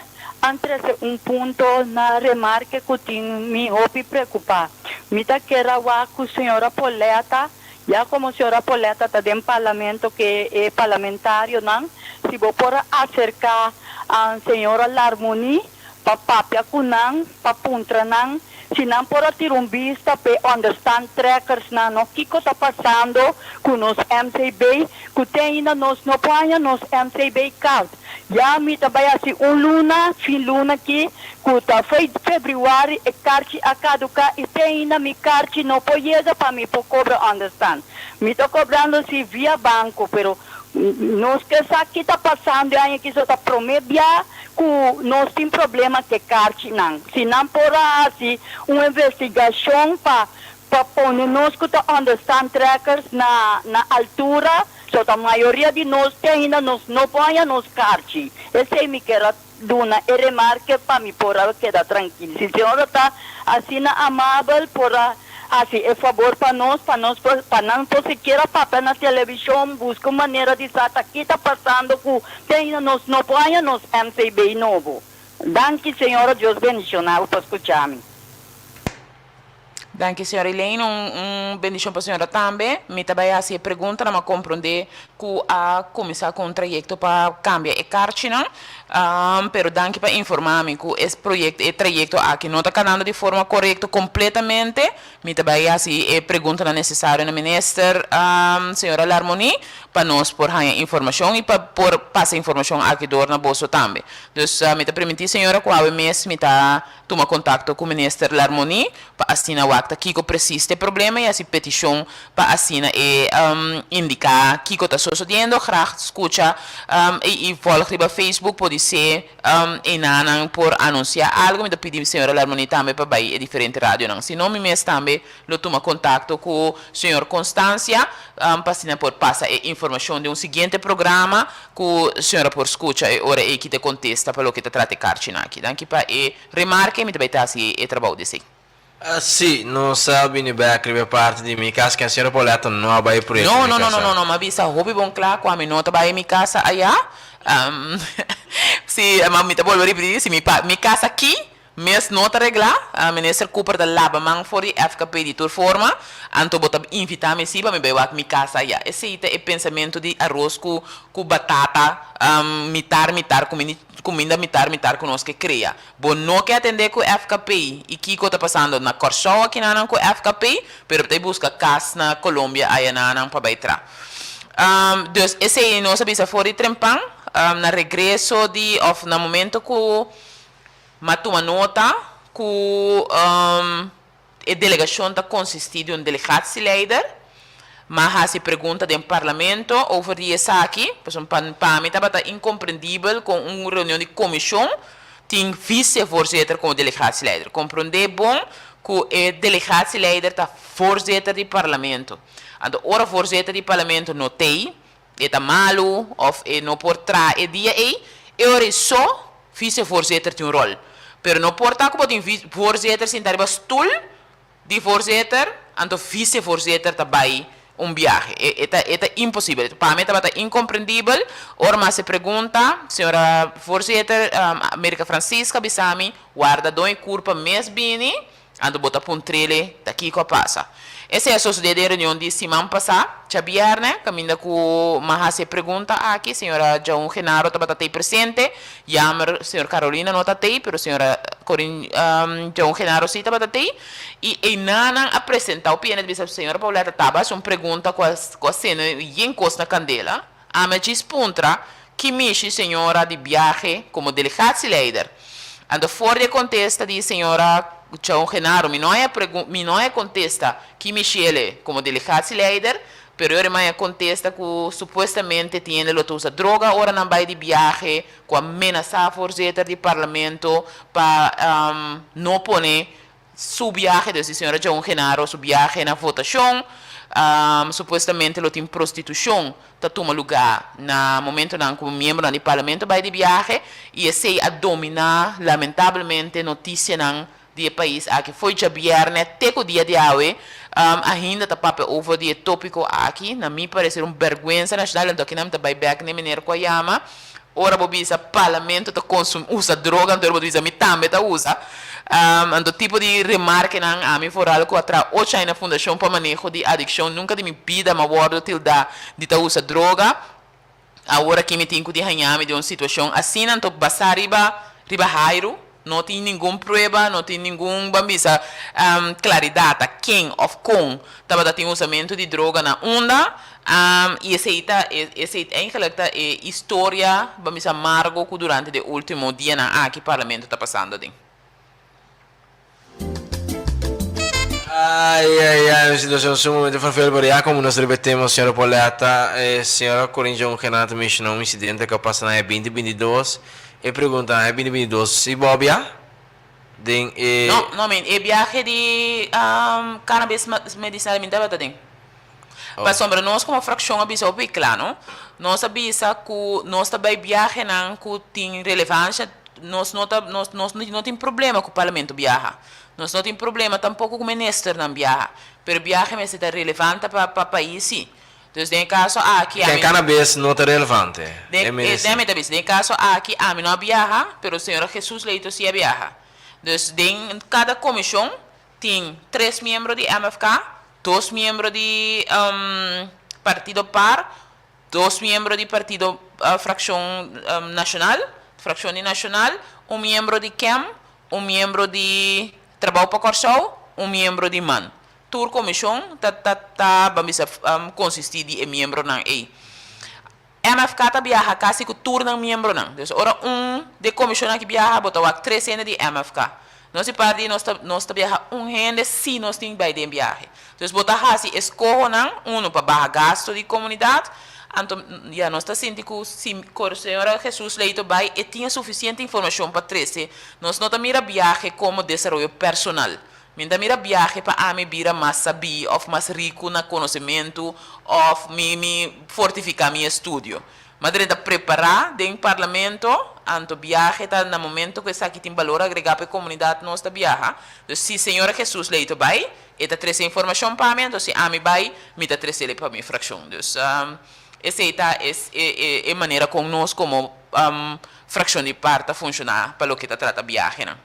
trese un punto na remarke ku tin mi hopi preokupá. Mi ta kier a wak ku señora Pauletta, ya komo señora Pauletta ta den parlamento ke e parlamentarionan, si bo por a aserká señora Larmonie pa papia ku nan, pa puntra nan si nan por a tira un bista p'e understand trekkersnan no kiko ta pasando ku nos MCB, ku te ainda nos no por haña nos MCB card. Ya mi ta bai hasi un luna, fin luna aki, ku ta fei febrüari e karchi a kaduká i te ainda mi karchi no por yega pa mi por kobra understand. Mi ta kobrando si via banko, pero Nos ke sa ki ta pasando e aña aki so ta prome bia ku nos tin problema ke karchinan. Si nan por a hasi un investigashon pa pa pone nos ku ta understand trekkers na na altura so ta mayoria di nos te ainda nos no por haña nos karchi. Esei mi ker a duna e remarke pa mi por a keda trankil. Si señora ta asina amabel por a hasi e fabor pa nos, pa nos por, pa nan por sikiera papia na televishon, buska un manera di sa ta ki ta pasando ku te ainda nos no por haña nos MCB nobo. Danki señora, Dios bendiciona bo pa skucha mi. Danki señora Elaine, un un bendicion pa señora tambe. Mi ta bay haci e pregunta, nan a comprende cu a cuminsa cu un trayecto pa cambia e carchinan. Pero danki pa informa mi ku e proyekto, e trayekto aki no ta kanando di forma korekto kompletamente. Mi ta bai hasi e preguntanan nesesario na minister, señora Larmonie, pa nos por haña informashon i pa por pasa informashon aki dor na boso tambe. Dus mi ta primintí señora ku awe mes mi ta tuma kontakto ku minister Larmonie pa asina wak ta kiko presis ta e problema i hasi petishon pa asina e indiká kiko ta sosodiendo. Graag skucha i vòlg riba Facebook podisé enanan por anunsiá algu. Mi ta pidi señora Larmonie tambe pa bai e diferente radionan. Si no mi mes tambe lo tuma kontakto ku señor Constancia pa asina por pasa e informashon den un siguiente programa ku señora por skucha e ora ei ki ta kontesta pa loke ta trata e karchinan aki. Danki pa e remarke, mi ta bai ta hasi e trabou di esei. Sí, nos a bini bek riba e parti di mi kas, ken señora Pauletta no a bai proyekto No, mi no, no, kasa. no, no, mi a bisa hopi bon kla ku ami no ta bai mi kasa ayá. Sí, ma mi ta bolbe ripití, si mi pa mi kasa aki mes no ta reglá, Minister Cooper ta laba man for di FKP di tur forma, anto bo ta invitá mi sí pa mi bai wak mi kasa ayá. Esei ta e pensamentu di aros ku ku batata mitar mitar kuminda mitar mitar ku nos ke krea. Bo no ke atendé ku FKP i kiko ta pasando na Kòrsou akinanan ku FKP, pero bo ta buska kas na Colombia ayananan pa bai tra. Dus esei nos a bisa for di trempan na regreso di òf na momento ku m'a tuma nota ku E delegashon ta konsistí di un delegatieleider. M'a hasi pregunta den parlamento over di esaki, pasobra pa pa mi tabata inkomprendibel kon un reunion di komishon tin vicevoorzitter komo delegatieleider. Komprondé bon ku e delegatieleider ta voorzitter di parlamento. Anto ora voorzitter di parlamento no t'ei, e ta malu òf e no por traha e dia ei, e ora ei so vicevoorzitter tin un ròl. Pero no por ta ku bo tin voorzitter sinta riba stul di voorzitter, anto vicevoorzitter ta bai un biahe. E e ta e ta imposibel. Pa mi tabata inkomprendibel. Ora mi a hasi pregunta, señora voorzitter America Francisca a bisa mi, warda don e kurpa mes bini, Anto bo ta puntr'ele ta kiko a pasa. Esei a sosodé den reunion di siman pasá, djabièrnè, kaminda ku m'a hasi e pregunta aki. Señora Jaun Genaro tabata t'ei presente. Jammer, señor Carolina no ta t'ei, pero señora Corin Jaun Genaro sí tabata t'ei. I einanan a presentá opinia di bisa señora Pauletta taba hasi un pregunta ku a ku a sende yen kos na kandela. Ami a djis puntra ki mishi señora di biahe komo delegatieleider. Anto for di e kontesta di señora Chon Genaro mi no haya pregun mi no haya kontesta ki mishi el komo delegatieleider, pero e ora mi haya kontesta ku supuestamente tin hende lo ta usa droga ora nan bai di biahe ku a menasá voorzitter di parlamento pa no pone Su biahe, dus di señora Joan Genaro su biahe na votacion, supuestamente lo tin prostitucion ta tuma lugar na momentonan cu miembronan di parlamento bay di biahe y esey a domina lamentablemente noticianan di e pais aki. Fo'i djabierne te cu dia di awe ainda ta papia over di e topico aki. Na mi parecer un berguensa nacional, anto aki nan mi ta bay bek n'e meneer cu a yama. Ora bo bisa parlamento ta consumi usa droga anto bo ta bisa mi tambe ta usa. Anto tipo di remarkenan ami vooral cu a traha ocho aña na Fundacion pa Maneho di Adiccion nunca di mi bida m'a wordo tilda di ta usa droga. Awor aki mi tin cu di haña mi den un situacion asina anto basa riba riba hairu no tin ningun prueba no tin ningun ban bisa claridad ta ken of con tabata tin usamento di droga na unda. I esei ta, esei eigenlijk ta e historia, ban bisa amargo, ku durante de ultimo dianan aki Parlamento ta pasando aden. Ai, ai, ai, un situacion sumamente vervelend, pero ya como nos repetemos, señora Pauletta, e señora Corinne Jongena ta menciona un incidente cu a pasa na aña binti binti dos. E pregunta, aña binti binti dos, si bo a bia den e. No, no, mi, e biahe di cannabis medicinal mi tabata den. Pasobra nos komo frakshon a bisa hopi kla no. Nos a bisa ku nos ta bai biahenan ku tin relevansha, nos no ta nos nos no tin problema ku parlamento biaha, nos no tin problema tampoko ku ministernan biaha, pero biahe mester ta relevante pa pa pais si. Dus den e kaso aki ami. Den cannabis no ta relevante, e medisina. Den mi ta bisa, den e kaso aki ami no a biaha, pero señora Jesus Leito si a biaha. Dus den kada komishon tin tres miembro di MFK, dos miembro di partido par, dos miembro di partido fraccion nacional, Frakshon di Nashonal, un miembro di KEM, un miembro di Trabou pa Kòrsou, un miembro di man. Tur komishon ta ta ta ban bisa konsistí di e miembronan ei. MFK ta biaha kasi ku tur nan miembronan. Dus ora un di e komishonnan aki biaha bo ta wak tres hende di MFK. Nos di par di nos ta nos ta biaha un hende si nos tin bai den biahe. Dus bo ta hasi eskohonan, unu pa baha gasto di komunidat, anto ya nos ta sinti ku si señora Jesus Leito bai e tin e sufisiente informashon pa trese. Nos no ta mira biahe komo desaroyo personal. Mi ta mira biahe pa ami bira mas sabí òf mas riku na konosementu òf mi mi fortifiká mi estudio. Ma drenta prepará den parlamento, anto biahe ta na momento ku esaki tin balor agregá pa e komunidat nos ta biaha. Dus si señora Jesus Leito bai, e ta trese informashon pa mi, anto si ami bai, mi ta tresele pa mi frakshon. Dus esei ta e e manera kon nos komo frakshon di par ta funshoná pa loke ta trata biahenan.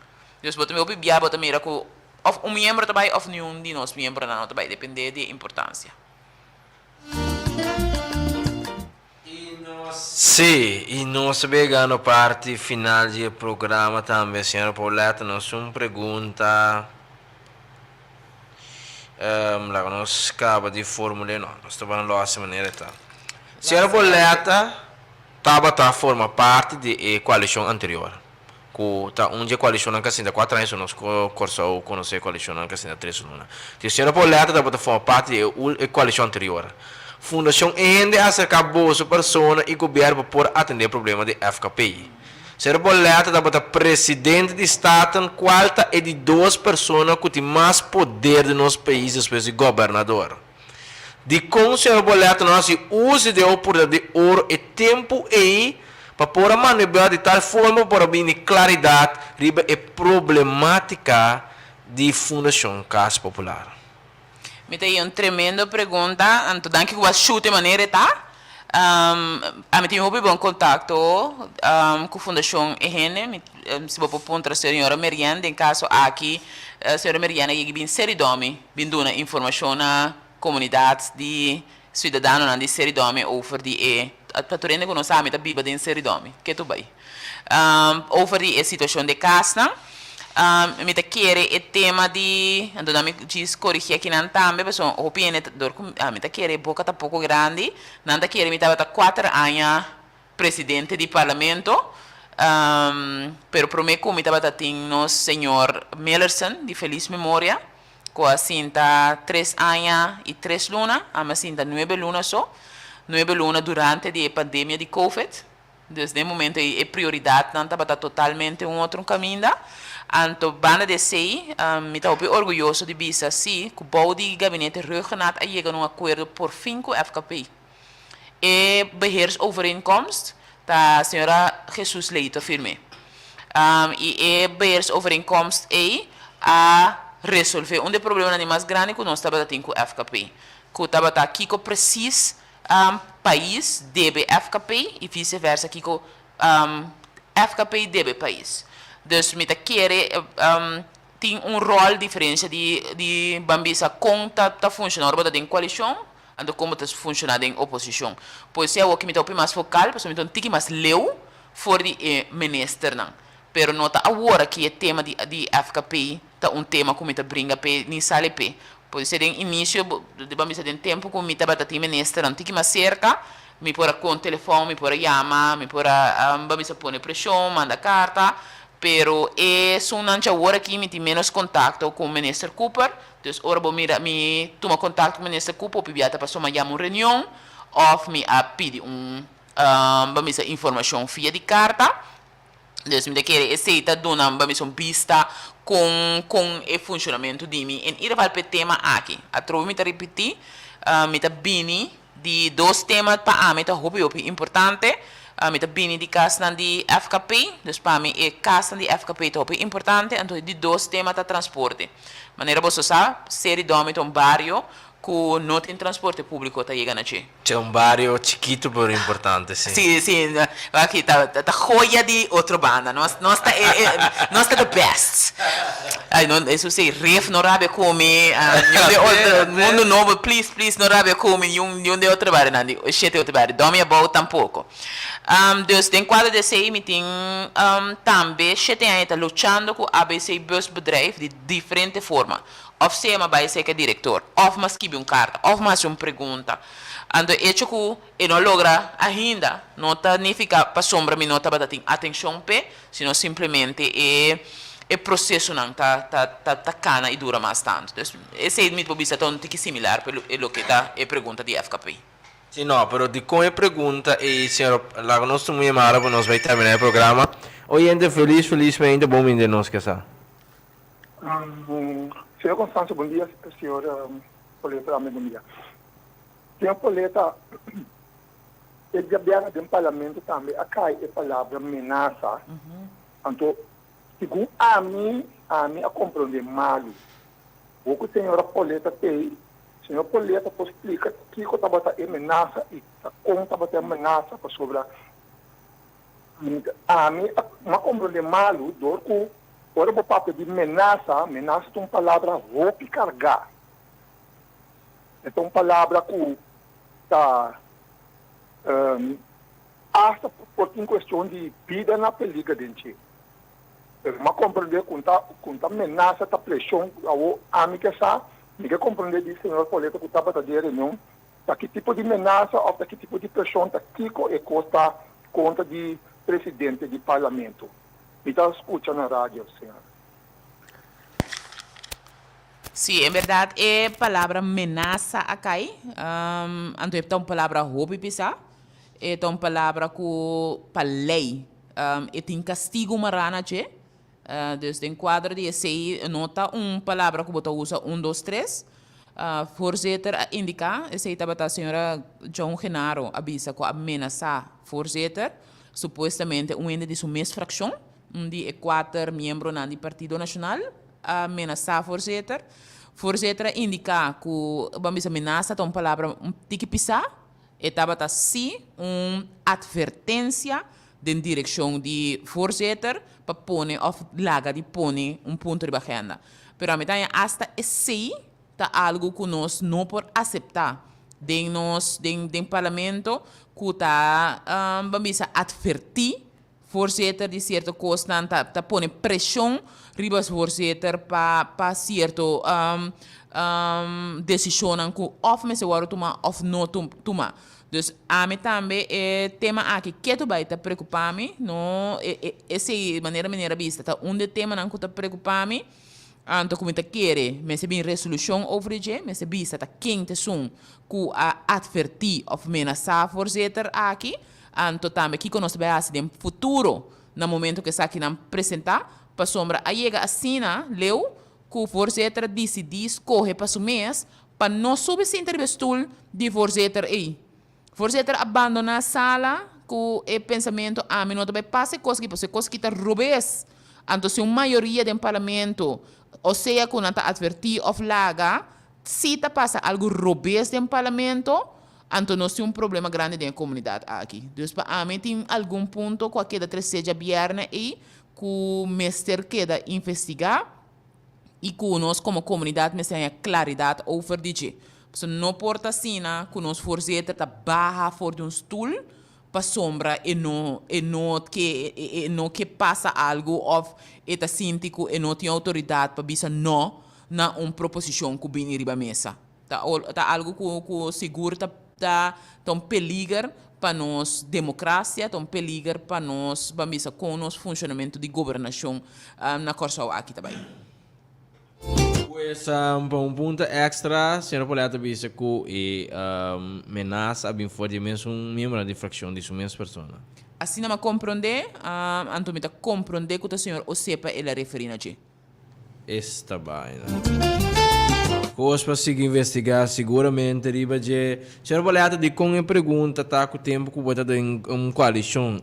Dus bo ta hopi bia bo ta mira ku òf un miembro ta bai òf niun di nos miembronan no ta bai, dependé di e importansia. Sí, i nos ta bega no parti final di e programa tambe. Señora Pauletta, nos un pregunta. Laga nos kaba di formul'é. No, nos ta bana lo hasi manera e ta. Señora Pauletta tabata forma parti di e koalishon anterior. Ku ta un dje koalishonnan ku a sinta kuater aña so nos Kòrsou konosé koalishonnan ku a sinta tres luna. Tercero Pauletta tabata forma parti di e koalishon anterior. Fundashon E Hende a aserká boso persona i gobièrnu pa por atendé e problema di FKP. Sero Pauletta tabata presidente di Staten kual ta e di dos persona ku tin mas poder den nos pais despues di gobernador. Dikon señor Boleto no hasi uso di e oportunidat di oro e tempu ei pa por a maniobra di tal forma pa por a bini klaridat riba e problematika di Fundashon Kas Popular? Mi ta hei un tremendo pregunta, anto danki ku bo a shuta e manera e ta. Ami tin hopi bon kontakto ku Fundashon E Hende, mi si bo por puntra señora Merian, den kaso aki señora Merian a yega bin Seridòmi. Bin duna informashon na komunidat di siudadanonan di Seridòmi over di e, pa tur hende ku no sa mi ta biba den Seridòmi, ke tur bai, over di e situashon di e kasnan. Mi ta kere e tema di, anto nan mi djis korigí akinan tambe pasobra hopi hende ta, dor ku mi ta kere e boka ta poko grandi, nan ta kere mi tabata kuater aña presidente di parlamento, pero prome ku mi tabata tin nos señor Millerson di felis memoria ku a sinta tres aña i tres luna, ami a sinta nuebe luna so, nuebe luna durante di e pandemia di covid, dus den momento ei e prioridatnan tabata totalmente un otro kaminda, anto banda di esei mi ta hopi orguyoso di bisa si ku bou di gabinete Rhuggenaath a yega na un akuerdo porfin ku FKP. E beheersovereenkomst ta señora Jesus Leito a firm'é. I e beheersovereenkomst ei a resolvé un di e problemanan di mas grandi ku nos tabata tin ku FKP, ku tabata kiko presis pais debe FKP i vise versa kiko FKP debe pais. Dus mi ta kere tin un ròl diferensia di di ban bisa kon ta ta funshoná ora bo ta den koalishon anto kon bo ta funshoná den oposishon. Pues si awoki mi ta hopi mas fokal pasobra mi ta un tiki mas leu for di e ministernan. Pero no ta awor aki e tema di di FKP ta un tema ku mi ta bringa p'e ni sali p'e. Por esei den inisio bo ban bisa den tempu ku mi tabata tin ministernan un tiki mas serka mi por a kon telefòn, mi por a yama, mi por a ban bisa pone preshon, manda karta. Pero esunnan djawor aki mi tin menos kontakto ku Minister Cooper, dus ora bo mira mi tuma kontakto ku Minister Cooper hopi bia ta pasobra mi a yama un reunion òf mi a pidi un bo misa informashon via di karta. Dus mi ta kere esei ta duna bo misa un bista kon kon e funshonamentu di mi en ieder geval pa e tema aki. Atrobe mi ta ripití mi ta bini Di dos tema pa ami ta hopi hopi importante. Mi ta bini di kasnan di FKP, dus pa mi e kasnan di FKP ta hopi importante. Anto di dos tema ta transporte. Manera boso sa, Seri Domi ta un bario ku no tin transporte públiko ta yega na dje. Ta un bario chikitu pero importante, si. Si, si. Aki ta ta joya di otro banda. Nos nos ta e e nos ta the best. Ay no eso si Rif no rabia ku mi niun di otro Mundo Nobo please please no rabia ku mi niun niun di otro barionan di shete otro bario Domi Abou tampoko. Dus den kuadro di esei mi tin tambe shete aña ta luchando ku ABC Busbedrijf di diferente forma. Òf sea mi a bai serka e direktor, òf mi a skibi un karta, òf mi a hasi un pregunta. Anto e echo ku e no a logra ainda no ta nifiká pasobra mi no tabata tin atenshon p'e, sino simplemente e e prosesonan ta ta ta kana i dura mas tantu. Dus esei mi por bisa ta un tiki similar pa e loke ta e pregunta di FKP. Si no, pero dikon e pregunta ei, señor? Laga nos tuma un yamada pa nos bai terminá e programa. Oyente, felis felismente bon bini den nos kesa. Señor Constancio, bon dia. Señor Poleta tambe bon dia. Señor Poleta, e diabièrnè den Parlamento tambe a kai e palabra menasa. Anto, segun ami, ami a komprondé malu. Bo ku señora Poleta t'ei, señor Poleta por splika kiko tabata e menasa i ta kon tabata e menasa pasobra ami a komprondé malu dor ku ora bo papia di menasa, menasa ta un palabra hopi kargá. E ta un palabra ku ta asta por tin kuestion di bida na peliger den dje. Pero mi a komprendé ku ta ku ta menasa, ta preshon. Awor ami ke sa, mi ke komprendé di señor Poleta ku tabata den e reunion, ta ki tipo di menasa òf ta ki tipo di preshon, ta kiko e kos ta kontra di presidente di parlamento. Mi ta skucha na radio, señor. Sí, en berdad e palabra menasa a kai, anto e ta un palabra hopi pisá, e ta un palabra ku pa lei e tin kastigu mará na dje, dus den kuadro di esei no ta un palabra ku bo ta usa un dos tres. Voorzitter a indiká, esei tabata señora John Genaro a bisa ku a menasá voorzitter, supuestamente un hende di su mes frakshon. Un di e kuater miembronan di Partido Nashonal a menasá voorzitter. Voorzitter a indiká ku, ban bisa menasa ta un palabra un tiki pisá, e tabata sí un atvertensia den direkshon di voorzitter pa pone òf laga di pone un punto riba agenda. Pero ami ta haña asta esei ta algu ku nos no por aseptá den nos den den parlamento ku ta ban bisa atvertí Voorzitter di cierto cosnan ta ta pone presion riba voorzitter pa pa cierto decisionnan cu of mester wordo tuma of no tuma. Dus ami tambe e tema aki ketu bay ta preocupa mi, no esey manera meneer a bisa ta un di e temanan cu ta preocupa mi, anto cu mi ta kere mester bin resolucion over di dje, mester bisa ta ken ta esun cu a adverti of menasa voorzitter aki. Anto tambe kiko nos ta bai hasi den futuro na momento ku esakinan presentá, pasobra a yega asina leu ku voorzitter a disidí skohe pa su mes pa no subi sinta riba e stul di voorzitter ei. Voorzitter a bandoná sala ku e pensamentu ami no ta bai pasa e kos aki pasobra e kos aki ta robes. Anto si un mayoria den parlamento o sea ku nan ta atvertí òf laga si ta pasa algu robes den parlamento, Anto nos tin un problema grandi den e komunidat aki. Dus pa ami tin algun punto ku a keda tresé djabièrnè ei ku mester keda investigá i ku nos komo komunidat mester haña klaridat over di dje. Pasobra no por ta asina ku nos voorzitter ta baha for di un stul pasobra e no e no ke e no ke pasa algu òf e ta sinti ku e no tin outoridat pa bisa nò na un proposishon ku bini riba mesa. Ta ta algu ku ku sigur ta ta ta un peliger pa nos demokrasia, ta un peliger pa nos ban bisa kon nos funshonamentu di gobernashon na Kòrsou aki ta bai. Pues pa un punto extra, señora Paulette a bisa ku e menasa a bin for di e mesun miembronan di frakshon di su mes persona. Asina mi a komprondé, anto mi ta komprondé ku ta señor Osepa el a referí na dje. Esta baina. Kos pa sigui investigá siguramente riba dje. Señor Boleta, dikon e pregunta ta ku tempu ku bo ta den un koalishon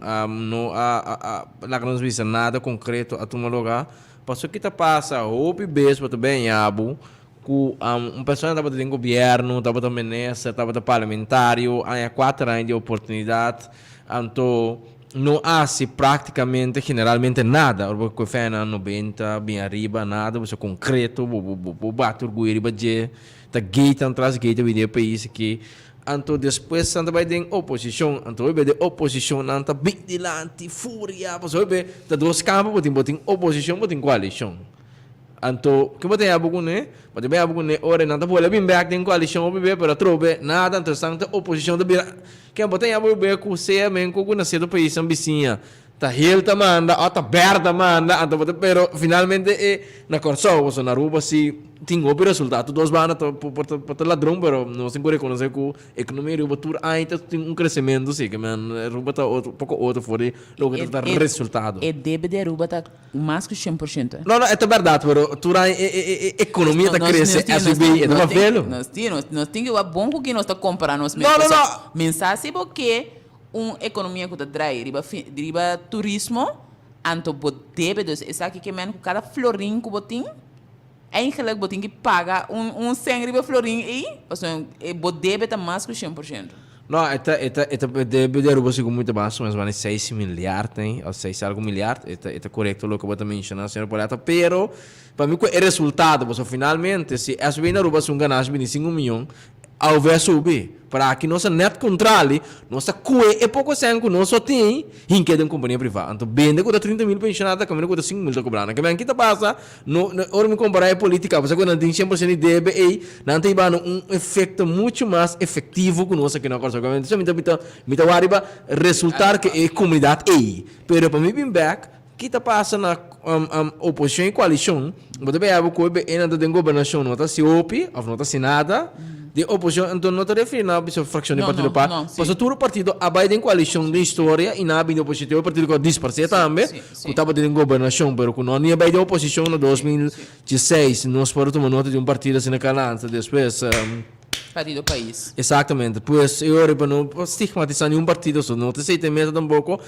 no a laga nos bisa nada konkreto a tuma lugá? Pasobra ki ta pasa hopi bes bo ta beña bo ku un persona tabata den gobièrnu, tabata minister, tabata parlamentario, aña kuater aña di oportunidat, Anto no hasi práktikamente generalmente nada. Ora bo koe fèna 90 bin ariba nada bo sa konkreto bo bo bo bati orguyo riba dje ta geitan tras geita bini e pais aki. Anto despues nan ta bai den oposishon, anto hopi be den oposishon nan ta bin dilanti, furia, pasobra hopi be ta dos kampo bo tin, bo tin oposishon, bo tin koalishon. Anto ke bo ta yaba kuné? Bo ta yaba kuné ora nan ta bolbe bin bèk den koalishon hopi be, pero atrobe nada, anto esnan ta oposishon ta bira, ke bo ta yaba hopi be ku sea men ku na sierto paisnan bisiña Ta hel ta manda o ta ber ta manda anto bo ta pero finalmente e na Kòrsou pasobra na Aruba si tin hopi resultado tur dos banda ta por ta por ta ladron pero nos tin ku rekonosé ku ekonomia Aruba tur aña ta tin un kresementu si ke men Aruba ta otro poko otro for di loke ta ta resultado. E debe di Aruba ta mas ku 100%. No no e ta bèrdat pero tur aña e e e ekonomia ta krese SVB e ta mavelo. Nos tin nos tin ku wak bon ku ki nos ta kompara nos mes No no no. Mensa si bo ke Un ekonomia ku ta drai riba riba turismo, anto bo debe dus esaki ke men ku kada florin ku bo tin, eigenlik bo tin ki paga un un sen riba e florin ei, pasobra bo debe ta mas ku 100%. No, e ta e ta e ta e debe di Aruba segun mi ta mas o menos banda seis milyard ei, of seis algu milyard, e ta e ta korekto loke bo ta menshona señor Poletta, pero pa mi ku e resultado, pasobra finalmente si SB na Aruba hasi un ganashi bini sinku miyon, Awe a subi. Pero aki nos a net contrali, nos a cue e poco cen cu nos so tin, hinke den compania priva. Anto bende cu ta 30 mil pensionado ta caminda cu ta 5 mil ta cobra. Nan ke ta pasa, no, no, ora mi compara e politica, pasobra cu nan tin 100% di debe ey, nan ta hiba na un efecto mucho mas efectivo cu nos aki na Corsou. Entonces mi ta, mi ta, mi ta wak riba resultar cu e comunidad ey. Pero pa mi bin bek, Ki ta pasa na oposicion y coalicion? Bo ta bea bo cu e nan ta den gobernacion no ta haci hopi of no ta haci nada. Den oposicion enton no ta referi na bisa fraccion di partido pa. Pasobra tur partido a bay den coalicion den historia y nan a bin den oposicion. Tin hopi partido cu a disparce tambe cu tabata den gobernacion pero cu no a ni a bay den oposicion na 2016. Nos por a tuma nota di un partido asina cu a lansa despues. Partido Pais. Exactamente. Pues e ora pa no stigmatisa niun partido so no ta esey ta e meta tampoco.